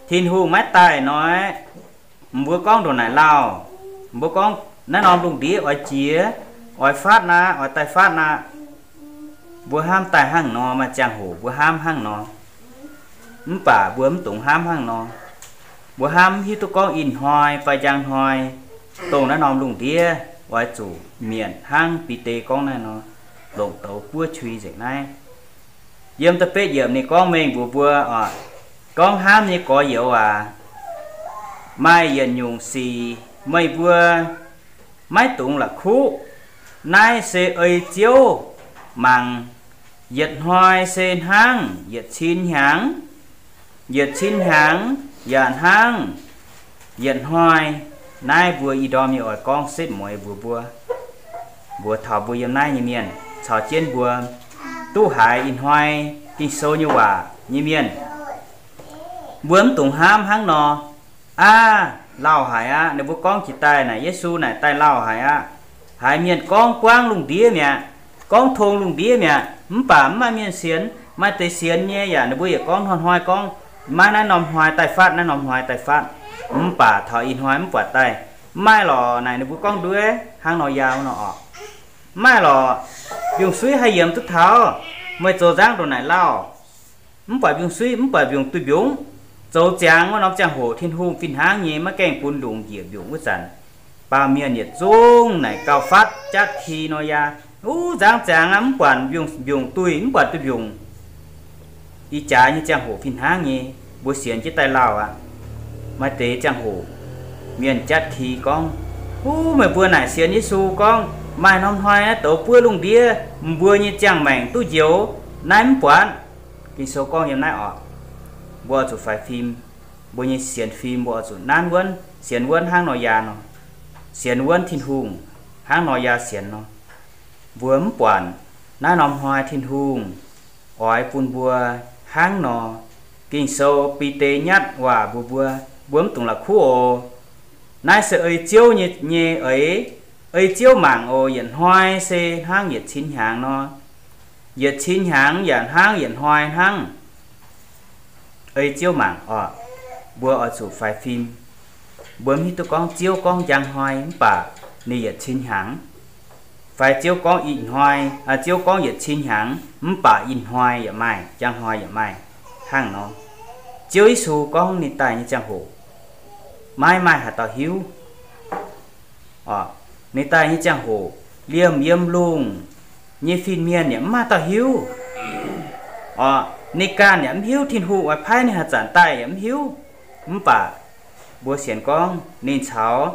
Tin-Hungh maiv daaih nor, mbuo gorngv ndongc naaic lauh, mbuo gorngv naaiv norm lungh ndiev oix jiex, oix faatv aqv, oix daaih faatv aqv. Mbuo hnamv daaih hnangv nor, maaih ziangh hoc mbuo hnamv hnangv nor. Mv baac mbuo mv dungx hnamv hnangv nor. Mbuo hnamv hiuv duqv gorngv ih hnoi fai njang hnoi, dongh naaiv norm lungh ndiev oix zuqc mietc hnangv Bide gorngv naaiv nor, longc douz buov qui nzengc naaiv. Yiem da'betv yiemc ninh gorngv mengh mbuox mbuo oc, gorngv hnamv nyei gorx-youz aac, maaih yietc nyungc sic meih mbuo maiv dungx la'kuqv. Naaiv se ei Ziouv mangc, yietc hnoi se hnangv yietc cin hnyangx, yietc cin hnyangx yaac hnangv yietc hnoi. Naaiv mbuo ih ndorm nyei oix gorngv setv mueiz mbuox mbuo, mbuox taux mbuo yiem naaiv nyei mienh caux jienv mbuo duqv haiz ih hnoi Ging-Sou nyei waac nyei mienh. Mbuo mv dungx hnamv hnangv nor, aav, lauh haic aqv. Ninh mbuo gorngv jiex daaih naaic Yesu naaic daaih lauh haic aqv. Haiz mienh gorngv buangv lungh ndiev mi'aqv, gorngv tong lungh ndiev mi'aqv, mv baac mv maaih mienh sienx. Maaih deix sienx nyei yaac ninh mbuo yietc gorngv hnoi-hnoi gorngv, maiv naaiv norm hnoi daaih faatv, naaiv norm hnoi daaih faatv. Mv baac taux ih hnoi mv buatc daaih. Mv maaih lorqc naaic ninh mbuo gorngv nduov hnangv nor yaac nor orqc. Mv maaih lorqc, mbiungc-suiv haih yiemx duqv taux. Meih zoux nzangv ndongc naaic lauh. Mv buatc mbiungc-suiv, mv buatc mbiungc duih mbiungz. Zoux ziangx wuov norm ziangh hoc Tin-Hungh fih hnangv nyei maiv gaengh bun lungz njiec mbiungc wuov zanc, baamh mienh yietc zungv naaic gauh fatv jatv ki nor yaac, uv, nzangv ziangx aqv, mv buatc mbiungc, mbiungc duih, mv buatc duih mbiungc. Ih jaax nyei ziangh hoc fih hnangv nyei, mbuo sienx jienv daaih lauh aqv. Maaih deix ziangh hoc mienh jatv ki gorngv, uv, meih mbuo naaic sienx Yesu gorngv maaih norm hnoi naaiv douz buov lungh ndiev, mbuo nyei ziangh maengc duqv njoux. Naaiv mv buatc. Ging-Sou gorngv yiem naaiv orqc, mbuo oix zuqc faix fim. Mbuo nyei sienx fim mbuo oix zuqc nanv wuonv, sienx wuonv hnangv nor yaac nor, sienx wuonv Tin-Hungh hnangv nor yaac sienx nor. Mbuo mv buatc naaiv norm hnoi Tin-Hungh oix bun mbuo hnangv nor. Ging-Sou Bide nyatv waac mbuox mbuo, mbuo mv dungx la'kuqv oc. Naaiv se ei Ziouv nyei, nyei eix. Ei Ziouv mangc oc. Yietc hnoi se hnangv yietc cin hnyangx nor, yietc cin hnyangx yaac hnangv yietc hnoi hnangv. Ei Ziouv mangc oc. Mbuo oix zuqc faix fim. Mbuo mv hiuv duqv gorngv Ziouv gorngv njang hnoi mv baac ninh yietc cin hnyangx, fai Ziouv gorngv ih hnoi, Ziouv gorngv yietc cin hnyangx mv baac ih hnoi yaac maaih, njang hnoi yaac maaih, hnangv nor. Ziouv Yesu gorngv ninh daaih nyei ziangh hoc maiv maaih haaix dauh hiuv. Oc, ninh daaih nyei ziangh hoc liemh yiem lungh nyei fin-mienh yaac mv maaih dauh hiuv. Oc, Ninh ganh yaac mv hiuv, Tin-Hungh oix paaiv ninh haaix zanc daaih yaac mv hiuv. Mv baac mbuo sienx gorngv ninh caux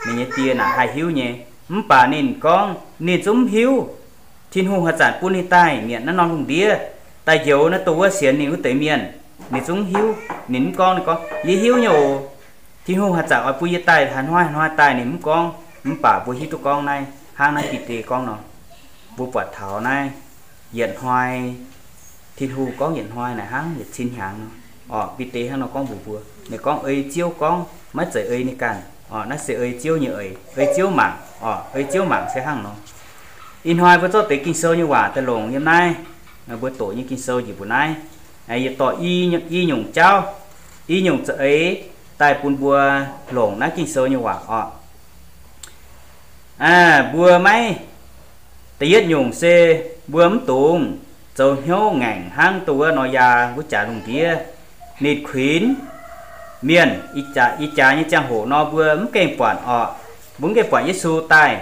ninh nyei Die naaic haih hiuv nyei. Mv baac ninh gorngv ninh zungv mv hiuv Tin-Hungh haaix zanc bun ninh daaih mietc naaiv norm lungh ndiev daaih njoux naaiv dongh wuov sienx ninh wuov deix mienh. Ninh zungv mv hiuv. Ninh mv gorngv, ninh gorngv, Yie hiuv nyei oc. Tin-Hungh haaix zanc oix bun yie daaih haaix hnoi haaix hnoi daaih, ninh mv gorngv. Mv baac mbuo hiuv duqv gorngv naaiv, hnangv naaiv Bide gorngv nor, mbuo buatc taux naaiv yietc hnoi, Tin-Hungh gorngv yietc hnoi naaic hnangv yietc cin hnyangx nor. Orqc, Bide hnangv nor gorngv mbuox mbuo, ninh gorngv ei Ziouv gorngv, maiv zeiz ei ninh ganh. Orqc, naaiv se ei Ziouv nyei eix, ei Ziouv mangc. Orqc, ei Ziouv mangc se hnangv nor. Ih hnoi mbuo zorqv deix Ging-Sou nyei waac daaih longc yiem naaiv, mbuo doqc nyei Ging-Sou njiec mbuo naaiv, yie dorh i nyungc jauv, i nyungc za'eix daaih bun mbuo longc naaiv Ging-Sou nyei waac orqc. Mbuo maiv, da'yietv nyungc se mbuo mv dungx zoux hnyouv ngaengc hnangv dongh wuov Noyaa wuov jaax lungh ndiev. Ninh kuinx mienh, ih jaax nyei ziangh hoc nor mbuo mv gaengh buatc orqc, mbuo mv gaengh buatc Yesu daaih.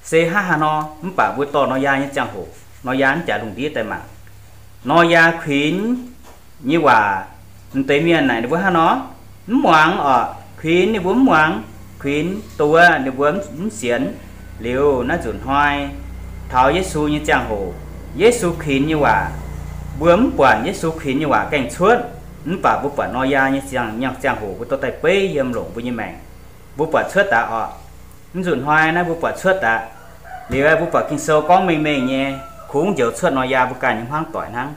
Se hnangv haaix nor, mv baac mbuo dorh Noyaa nyei ziangh hoc, Noyaa wuov jaax lungh ndiev daaih mangc, Noyaa kuinx nyei waac, m'deix mienh naaic ninh mbuo hnangv nor mv muangx orqc. Kuinx ninh mbuo mv muangx, kuinx dongh wuov ninh mbuo mv sienx. Liuz naaiv nzunc hnoi taux Yesu nyei ziangh hoc, Yesu kuinx nyei waac, mbuo mv buatc Yesu kuinx nyei waac gaengh cuotv. Mv baac mbuo buatc Noyaa nyei ziangh, ziangh hoc mbuo dorh daaih beiv yiem longc mbuo nyei maengc, mbuo buatc cuotv daaih orqc. Mv nzunc hnoi naaiv mbuo buatc cuotv daaih. Liuz mbuo buatc Ging-Sou gorngv mengh mengh nyei, kungx njoux cuotv Noyaa mbuo ganh nyei hmuangv doic hnangv.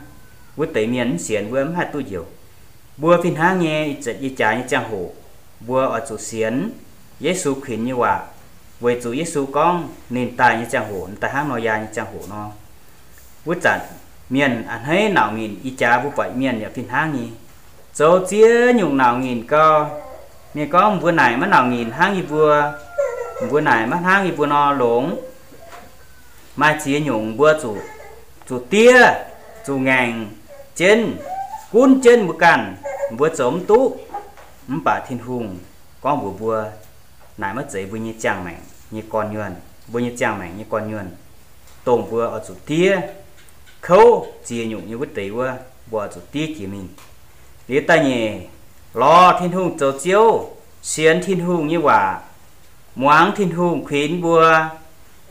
Wuov deix mienh mv sienx, mbuo mv haih duqv njoux. Mbuo fih hnangv nyei, ih jaax nyei ziangh hoc mbuo oix zuqc sienx Yesu kuinx nyei waac, weic zuqc Yesu gorngv ninh daaih nyei ziangh hoc daaih hnangv Noyaa nyei ziangh hoc nor. Wuov zanc mienh a'hneiv nauc nyinc, ih jaax mbuo buatc mienh yaac fih hnangv nyei, zoux ziex nyungc nauc nyinc gau. Mienh gorngv, mbuo naaic maiv nauc nyinc hnangv yie mbuo, mbuo naaic maiv hnangv yie mbuo nor longx. Maaih ziex nyungc mbuo zuqc, zuqc diev, zuqc ngaengc jienv, gunv jienv mbuo ganh, mbuo zoux mv duqv. Mv baac Tin-Hungh gorngv mbuox mbuo, naaic maiv zeiz mbuo nyei ziangh maengc nyei gorn-nyuonh, mbuo nyei ziangh maengc nyei gorn-nyuonh, dongh mbuo oix zuqc diev kouv ziex nyungc nyei wuov deix wuov, mbuo oix zuqc diev jiex mingh. Liuz da'nyeic, lorz Tin-Hungh zoux Ziouv, sienx Tin-Hungh nyei waac, muangx Tin-Hungh kuinx mbuo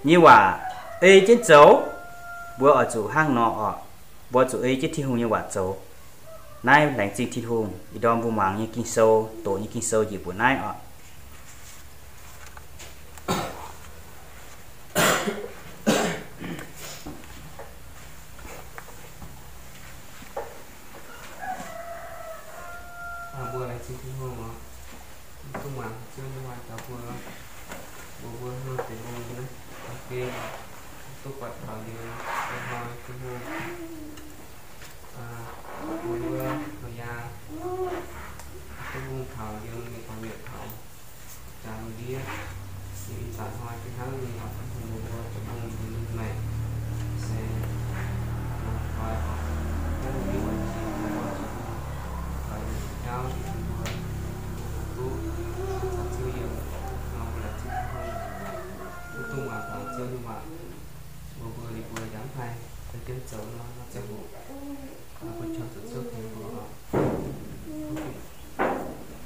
nyei waac ei jienv zoux. Mbuo oix zuqc hnangv nor orqc. Mbuo zuqc ei jienv Tin-Hungh nyei waac zoux. Naaiv laengz zingh Tin-Hungh ih ndorm mbuo muangx nyei Ging-Sou, doqc nyei Ging-Sou njiec mbuoqc naaiv orqc. Mbuo laengz zingh Tin-Hungh oc. Mv duqv muangx Ziouv nyei waac caux mbuo, mbuo, mbuo hnangv deix mbuo naaiv, mv duqv buatc taux liuz, ih hnoi Tin-Hungh, mbuo, mbuo Noyaa, mv duqv mungh taux liuz, ninh gorngv mietc taux jaax lungh ndiev. Ih zanc hnoi fih hnangv nyei, Tin-Hungh mbuo zoux mungh nyei maengc se longx koi oc. Hnangv nyei oix jiex mbuo zoux mungh, koi jauv jiex mbuo, mbuo duqv caux Ziouv yiem nor, mbuo laengz zingh Tin-Hungh. Mv duqv muangx taux Ziouv nyei waac, mbuo, mbuo, mbuo yaac mv haih daaih jienv zoux nor, nor ziangh hoc, mbuo qiemx zuqc Ziouv tengx mbuo oc.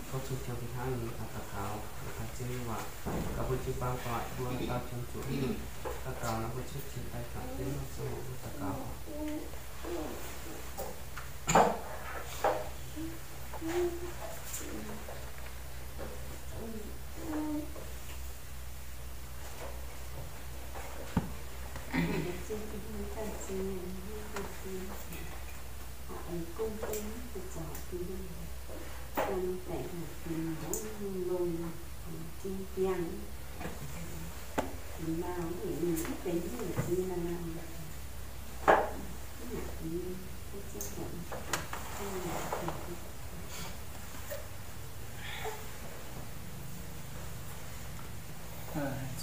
Tov zunh qiemx fih hnangv nyei daux gaux, daux gaux Ziouv nyei waac, gaux bun jiu-baang doic mbuo dauh qiemx zuqc haaix nyungc daux gaux nor, mbuo Ziouv cingx daaih gaux jienv nor, Ziouv mbuo daux gaux oc.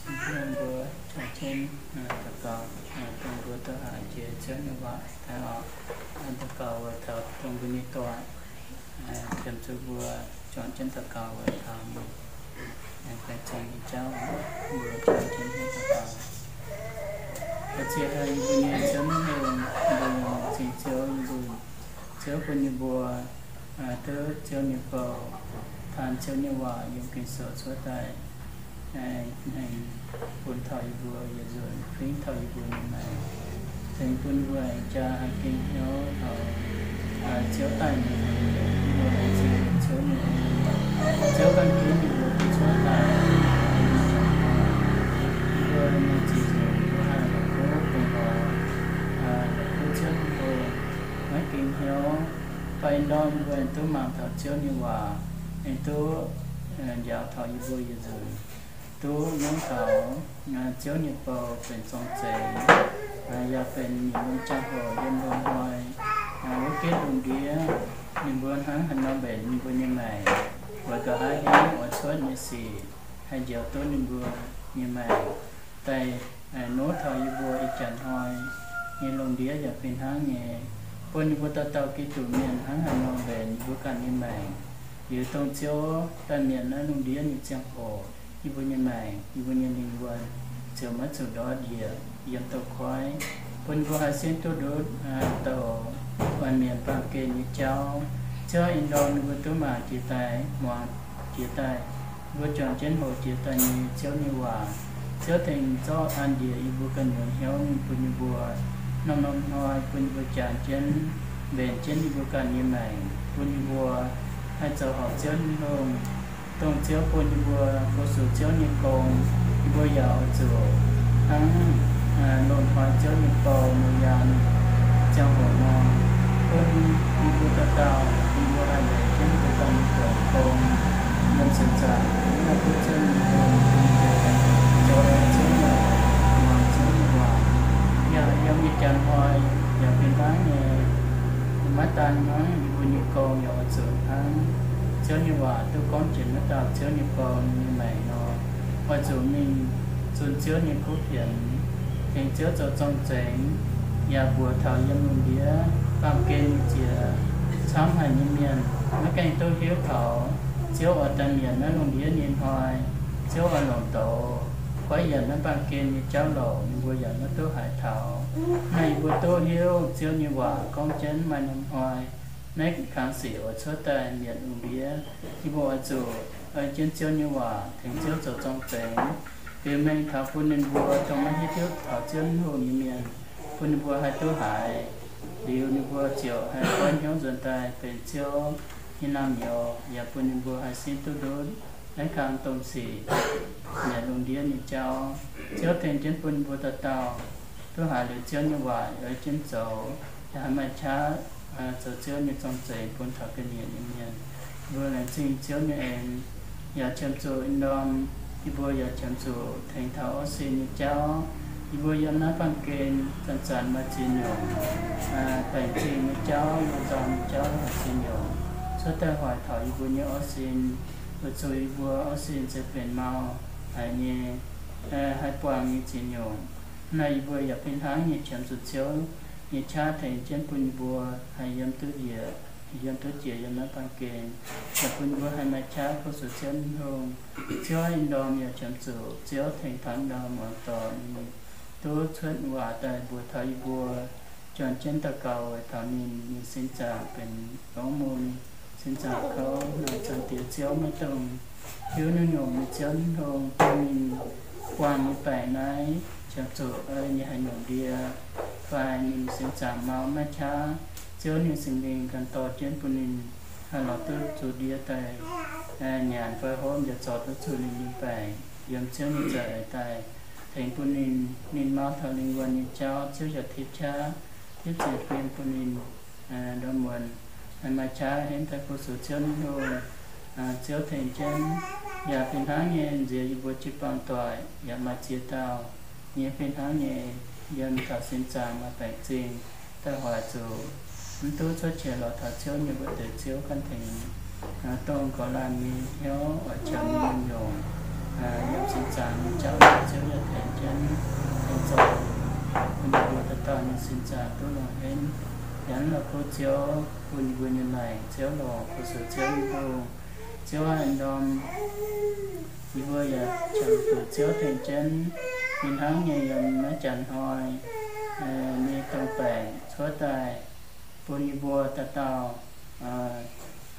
Zinh mbuo juangc jienv daux gaux, dongh mbuo duqv haih jiex Ziouv nyei waac daaih oc. Daux gaux weic taux dongh mbuo nyei doic, qiemx zuqc mbuo juangc jienv daux gaux weic taux mbuo, laengz zingh nyei jauv, mbuo juangc jienv daux gaux. Daux ziex haih mbuo nyei Ziouv maiv longx, mbuo laengz zingh Ziouv, mbuo Ziouv bun yie mbuo duqv Ziouv nyei bou, taan Ziouv nyei waac yiem Ging-Sou cuotv daaih, aengx bun taux yie mbuo yietc nzunc, fingx taux yie mbuo nyei maengc, tengx bun yie mbuo aengx jaa haih gengh hnyouv taux Ziouv daaih nyei, yie mbuo laengz zingh Ziouv nyei. Ziouv ganh ginv yie mbuo duqv cuotv daaih, yie mbuo nyei ziex nzunc yie mbuo haih la'kuqv gengh lorz, la'kuqv Ziouv nyei mbuox, maiv gengh hnyouv. Mv baac ih ndorm yie mbuo aengx duqv mangc taux Ziouv nyei waac, aengx duqv njaaux taux yie mbuo yietc nzunc, duqv hnangv taux Ziouv nyei bou benx zorng-zengx, yaac benx nyungc-nyungc ziangh hoc yiem loz-hnoi wuov genv lungh ndiev, ninh mbuo hnangv haaix nor mbenc ninh mbuo nyei maengc, weic gauh haih hiuv oix cuotv nyei sic haih njoux duqv ninh mbuo nyei maengc. Daaih nov taux yie mbuo ih jaax hnoi nyei lungh ndiev yaac fih hnangv nyei, bun yie mbuo dauh dauh Giduc mienh hnangv haaix nor mbenc yie mbuo ganh nyei maengc. Liuz dongh Ziouv daaih mietc naaiv lungh ndiev nyei ziangh hoc, yie mbuo nyei maengc, yie mbuo nyei lingh wuonh ziouc maiv zuqc ndortv njiec yiem douz-koiv, bun yie mbuo haih sinv duqv ndutv douc oix mietc baamh gen nyei jauv. Ziouv, ih ndorm yie mbuo duqv mangc jiex daaih, muangx jiex daaih, yie mbuo juangc jienv hoqc jiex daaih nyei Ziouv nyei waac, Ziouv tengx zorqv an njiec yie mbuo ganh nyei hnyouv mingh bun yie mbuo norm-norm hnoi, bun yie mbuo jangx jienv, mbenc jienv yie mbuo ganh nyei maengc, bun yie mbuo haih zoux horpc Ziouv nyei lungh, dongh Ziouv bun yie mbuo fu-sux Ziouv nyei gong. Yie mbuo yaac oix zuqc hnangv loz-hnoi Ziouv nyei bou, Noyaa nyei ziangh hoc nor, bun yie mbuo dauh dauh, yie mbuo haih mbenc jienv yie mbuo ganh nyei buonc gong yiem seix zaangc, mv baac duqv Ziouv nyei lungh, zoux Ziouv nyei, muangx Ziouv nyei waac. Yaac yiem ih jaax hnoi yaac fih hnangv nyei, maiv daan hnangv yie mbuo nyei gong, yaac oix zuqc hnangv Ziouv nyei waac duqv gorngv jiex maiv dauh Ziouv nyei bou nyei maengc nor, oix zuqc mingh zunh Ziouv nyei kuv fienx, tengx Ziouv zoux zorng-zengx, yaac mbuox taux yiem lungh ndiev baamh gen nyei ziex camv haic nyei mienh maiv gaengh duqv hiuv taux Ziouv oix daaih mietc naaiv lungh ndiev nyei hnoi, Ziouv oix longc douz goiv yienc naaiv baamh gen nyei jauv louc, ninh mbuo yaac maiv duqv haiz taux. Naaiv yie mbuo duqv hiuv Ziouv nyei waac gorngv jienv maaih norm hnoi naaiv kangx sic oix cuotv daaih mietc lungh ndiev. Yie mbuo oix zuqc ei jienv Ziouv nyei waac tengx Ziouv zoux zorng-zengx, beu mengh taux bun ninh mbuo dongh maiv hiuv duqv taux Ziouv Tin-Hungh nyei mienh, bun ninh mbuo haih duqv haiz, liuz ninh mbuo ziouc haih goiv hnyouv nzuonx daaih benx Ziouv nyei naamh nyouz, yaac bun ninh mbuo haih sinv duqv ndutv naaiv kangx domh sic, mietc lungh ndiev nyei jauv. Ziouv tengx jienv bun ninh mbuo dauh dauh duqv haiz liuz Ziouv nyei waac, ei jienv zoux, yaac haih maaih qaqv zoux Ziouv nyei zorng-zengx bun taux ga'nyiec nyei mienh. Yie mbuo laengz zingh Ziouv nyei aengx, yaac qiemx zuqc ih ndorm yie mbuo yaac qiemx zuqc tengx taux orv sin nyei jauv. Yie mbuo yiem naaiv baamh gen zanc-zanc maaih ziex nyungc baengc zingh nyei jauv, maaih nzauh nyei jauv, maaih ziex nyungc cuotv daaih hoic taux yie mbuo nyei orv sin, weic zuqc yie mbuo orv sin se benx mau haic nyei, haih buangh nyei ziex nyungc. Naaiv yie mbuo yaac fih hnangv nyei qiemx zuqc Ziouv nyei qaqv tengx jienv bun yie mbuo haih yiem duqv njiec, yiem duqv jiex yiem naaiv baamh gen, yaac bun yie mbuo haih maaih qaqv fu-sux Ziouv Tin-Hungh. Ziouv, ih ndorm yaac qiemx zuqc Ziouv tengx taux ndau muangx dorngx ninh duqv cuotv waac daaih mbuox taux yie mbuo, juangc jienv daux gaux weic taux ninh, ninh sin zaangc benx longx mun, sin zaangc kouv, naaic Zaangc Diex Ziouv maiv dungx hiuv nyungc-nyungc nyei Ziouv Tin-Hungh, bun ninh buangh nyei baengc naaiv qiemx zuqc ei ninh haaix nyungc ndie, fai ninh sin zaangc mau maiv qaqv. Ziouv, ninh Singx Lingh ganh dorh jienv bun ninh haih lorz duqv zuqc ndie daaih nyanc fai hopv, yaac zorc duqv zuqc ninh nyei baengc yiem Ziouv nyei za'eix daaih, tengx bun ninh, ninh mau taux lingh wuonh nyei jauv, Ziouv yaac tipv qaqv, tipv ziepc fim bun ninh ndorm muonz haih maaih qaqv henv daaih fu-sux Ziouv Tin-Hungh. Ziouv tengx jienv, yaac fih hnangv nyei nziex yie mbuo jiu-baang doic yaac maaih ziex dauh nyei fih hnangv nyei yiem taux sin zaangc maaih baengc zingh, daaih hoic zuqc mv duqv cuotv qiex lorz taux Ziouv nyei mbuox deix. Ziouv ganh tengx dongh gorx laanh nyei hnyouv oix qiemx nyei nyungc-nyungc yiem sin zaangc nyei jauv, Ziouv yaac tengx jienv, tengx zoux bun yie mbuo dauh dauh nyei sin zaangc duqv longx henv. Yaac la'kuqv Ziouv bun yie mbuo nyei maengc, Ziouv longc fu-sux Ziouv Tin-Hungh. Ziouv aac, ndorm yie mbuo yaac qiemx zuqc Ziouv tengx jienv, fih hnangv nyei yiem naaiv janx hnoi nyei dongh baengc cuotv daaih, bun yie mbuo dauh dauh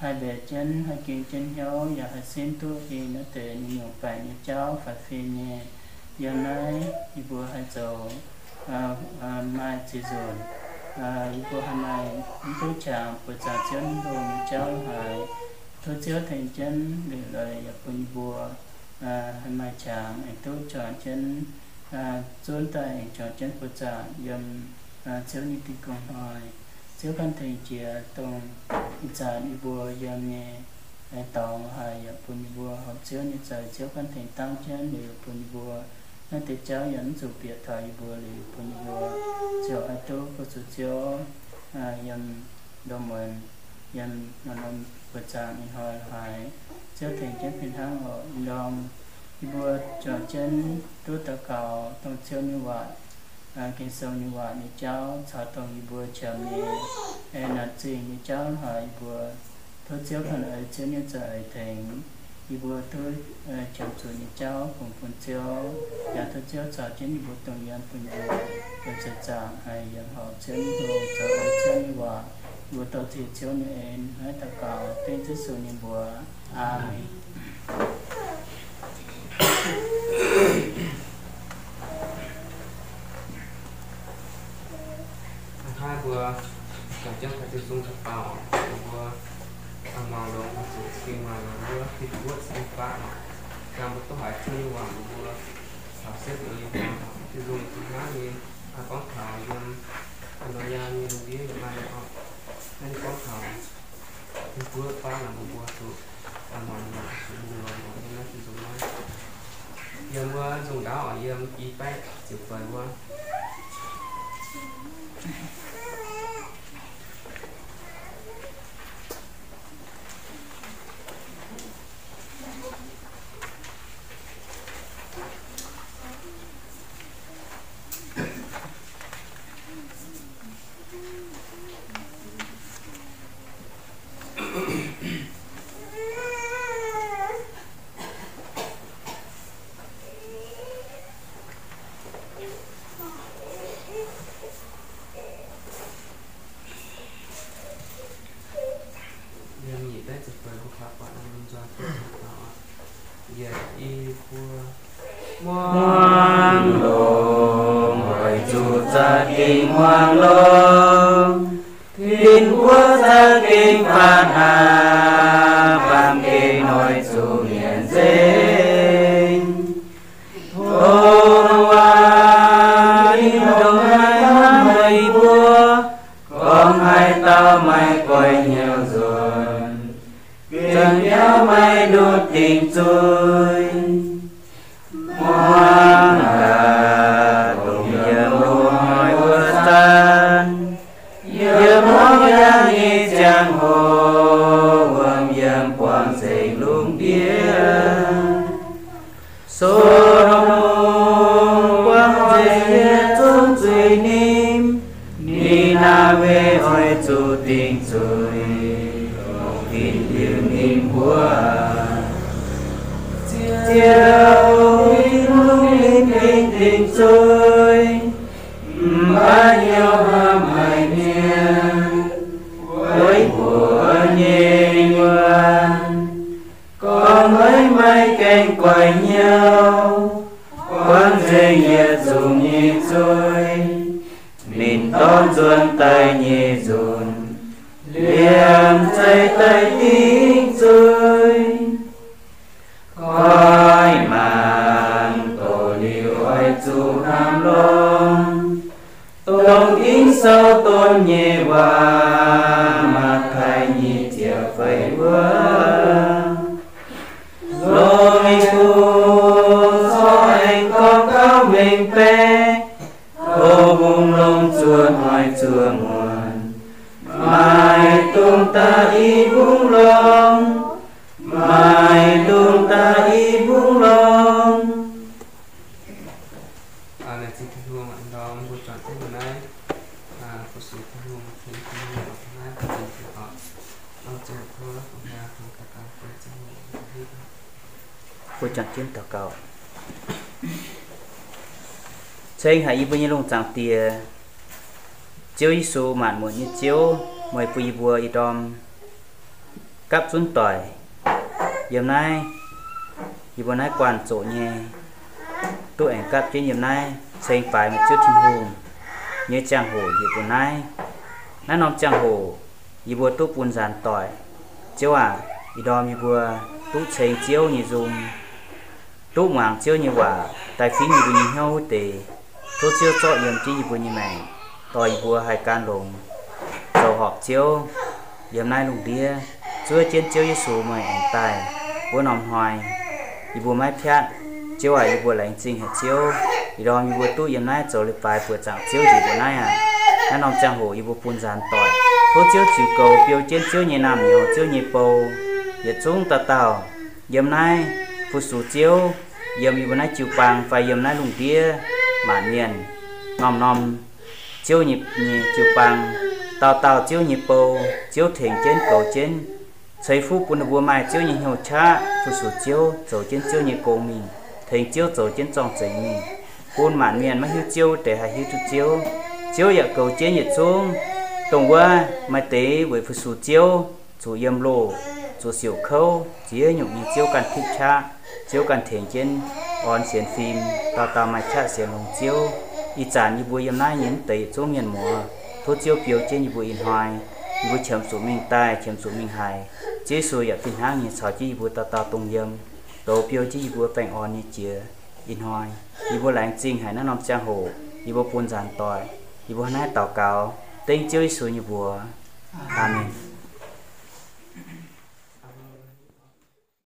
haih mbenc jienv, haih gengh jienv hnyouv, yaac haih simv duqv hingh naaiv deix nyungc-nyungc baengc nyei jauv faix-fin nyei. Yiem naaiv yie mbuo haih zoux maaih ziex nzunc, yie mbuo haih maaih mv duqv qangx buoqc zaangc Ziouv nyei hungh nyei jauv haic. Tov Ziouv tengx jienv liuc leiz yaac bun yie mbuo haih maaih qangx aengx duqv juangc jienv, zunv daaih aengx juangc jienv buoqc zaangc yiem Ziouv nyei dingh gong hnoi. Ziouv ganh tengx jiex dongh ih zanc yie mbuo yiem nyei dorngx haic, yaac bun yie mbuo horpc Ziouv nyei za'eix, Ziouv ganh tengx dangv jienv liuz bun yie mbuo naaiv deix jauv yaac mv zuqc bieqc taux yie mbuo liuz bun yie mbuo ziouc haih duqv fu-sux Ziouv yiem ndo muonz, yiem norm-norm buoqc zaangc nyei hnoi haic. Ziouv tengx jienv fih hnangv oc. Ndorm yie mbuo juangc jienv duqv daux gaux dongh Ziouv nyei waac, Ging-Sou nyei waac nyei jauv caux dongh yie mbuo qiemx nyei naanc zingh nyei jauv haic, yie mbuo tov Ziouv ganh oix Ziouv nyei za'eix tengx yie mbuo duqv qiemx zuqc nyei jauv fungx bun Ziouv, yaac tov Ziouv caux jienv yie mbuo dongh yiem bun yie mbuo yiem seix zaangc haih yiem horpc Ziouv nyei hungh, zoux oix Ziouv nyei waac. Yie mbuo dorh ziex Ziouv nyei en naaiv daux gaux dengv Yesu nyei mbuox. Aamen. Hnangv mbuo juangc jienv taux Tin-Hungh daux gaux, mbuo muangx longx zuqc Singx Lingh waac, mbuo fih duqv Singx Lingh faqv oc. Hnangv mbuo duqv haiz Ziouv nyei waac, mbuo caux Ziouv nyei waac, Tin-Hungh nyei hnangv nyei, gorngv taux yiem Ndaa Yangh nyei lungh ndiev yaac maaih nyei oc. Naaiv gorngv taux Tin-Hungh faqv naaic, mbuo mbuo zuqc muangx, zuqc mbuo muangx yiem naaiv Tin-Hungh naaiv. Yiem wuov nzungh ndaauv oc, yiem i baeqv ziepc feix wuov. Yiem nyic baeqv ziepc feix mbuo kaux buatc nor, yietc i buo. Muangx longx, oix zuqc za'gengh muangx longx. Tin-Guoqv za'gengh faatv aqv, baamh gen oix zuqc nyanc nzengc. Tov waac yie ndongc naaiv hnamv meih mbuo, gorngv haaix dauh maaih guaix hnyouv nzuonx, za'gengh biaux maaih nduqc dingc zuiz. Muangx gaax dongh yiem loz-hnoi wuov zanc, yiem mborqv yangh nyei ziangh hoc, wuom yiem buangh nzengc lungh ndiev. So^ndom buangh nzengc yietc zungv zuiz-nimc, Ni^naa^we oix zuqc dingc zuiz, longc fin liuz ninh mbuo. Ziouv, Tin-Hungh, ninh gengh dingc zuiz, mv baac hnyouv hnamv haic mienh, weic mbuo nyei wuonh. Gorngv maiv maaih gaengh guaix hnyouv, buangh nzengc yietc zungv nyei zuiz, ninh dorh nzuonx daaih nyei nzunc, liemh zeih daaih dingc zuiz. Koi mangc doz liuz oix zuqc hnamv longx, dongh Ging-Sou donv nyei waac, Matv^taai nyic ziepc feix wuov. Longx nyei Tin-Hungh, corc aengx gorngv gauh mengh baeqc, tov hungh longx zuov hnoi zuov muonz, maaih dungz daaih i mbungv longx, maaih dungz daaih i mbungv longx. Laengz zingh Tin-Hungh, ndorm mbuo juangc jienv mbuo naaiv, fu-sux Tin-Hungh, tengx Tin-Hungh naaiv, mbuo juangc jienv daux gaux. Ceng haic yie mbuo nyei lungh zaangc Diex, Ziouv Yesu, maanc muotc nyei Ziouv. Meih bun yie mbuo ih ndorm gapv zunv doic yiem naaiv, yie mbuo naaiv guanh zoqc nyei, duqv aengx gapv jienv yiem naaiv ceng baaix meih Ziouv Tin-Hungh nyei ziangh hoc njiec mbuo naaiv. Naaiv norm ziangh hoc yie mbuo duqv bun nzaanx doic. Ziouv aac, ih ndorm yie mbuo duqv ceng Ziouv nyei nzung, duqv muangx Ziouv nyei waac daaih fingx yie mbuo nyei hnyouv wuov deix. Tov Ziouv zorqv yiem jienv yie mbuo nyei maengc, dorh yie mbuo haih gan longx zoux horpc Ziouv yiem naaiv lungh ndiev. Zuov jienv Ziouv Yesu meih aengx daaih wuov norm hnoi, yie mbuo maiv piatv. Ziouv aac, yie mbuo laengz zingh haic Ziouv, ih ndorm yie mbuo duqv yiem naaiv zoux leiz-baaix buoqc zaangc Ziouv njiec mbuo naaiv aac. Naaiv norm ziangh hoc yie mbuo bun nzaanx doic. Tov Ziouv ziux goux biou jienv Ziouv nyei naamh nyouz, Ziouv nyei bou, yietc zungv dauh dauh yiem naaiv fu-sux Ziouv, yiem yie mbuo naaiv jiu-baang fai yiem naaiv lungh ndiev maanc mienh, norm-norm Ziouv nyei, nyei jiu-baang, dauh dauh Ziouv nyei bou, Ziouv tengx jienv goux jienv. Ceix fuqv bun ninh mbuo maaih Ziouv nyei hnyouv qaqv fu-sux Ziouv, zoux jienv Ziouv nyei gong mingh, tengx Ziouv zoux jienv zorng-zengx mingh, bun maanc mienh maiv hiuv Ziouv wuov deix haih hiuv duqv Ziouv. Ziouv yaac goux jienv yietc zungv dongh wuov maaih deix weic fu-sux Ziouv zuqc yiem loh, zuqc siouc kouv ziex nyungc nyei, Ziouv ganh tipv qaqv, Ziouv ganh tengx jienv orn sienx fim, dauh dauh maaih qaqv sienx longx Ziouv. Ih zanc yie mbuo yiem naaiv nyei mv deix yietc zungv mienh muoz, tov Ziouv biou jienv yie mbuo ih hnoi. Yie mbuo qiemx zuqc mingh daaih, qiemx zuqc mingh haiz, Ziouv Yesu yaac fih hnangv nyei caux jienv yie mbuo dauh dauh dongh yiem, douz biou jienv yie mbuo baengh orn nyei jiex. Ih hnoi yie mbuo laengz zingh haic naaiv norm ziangh hoc yie mbuo bun nzaanx doic. Yie mbuo hnangv naaiv daux gaux dengv Ziouv Yesu nyei mbuox. Aamen.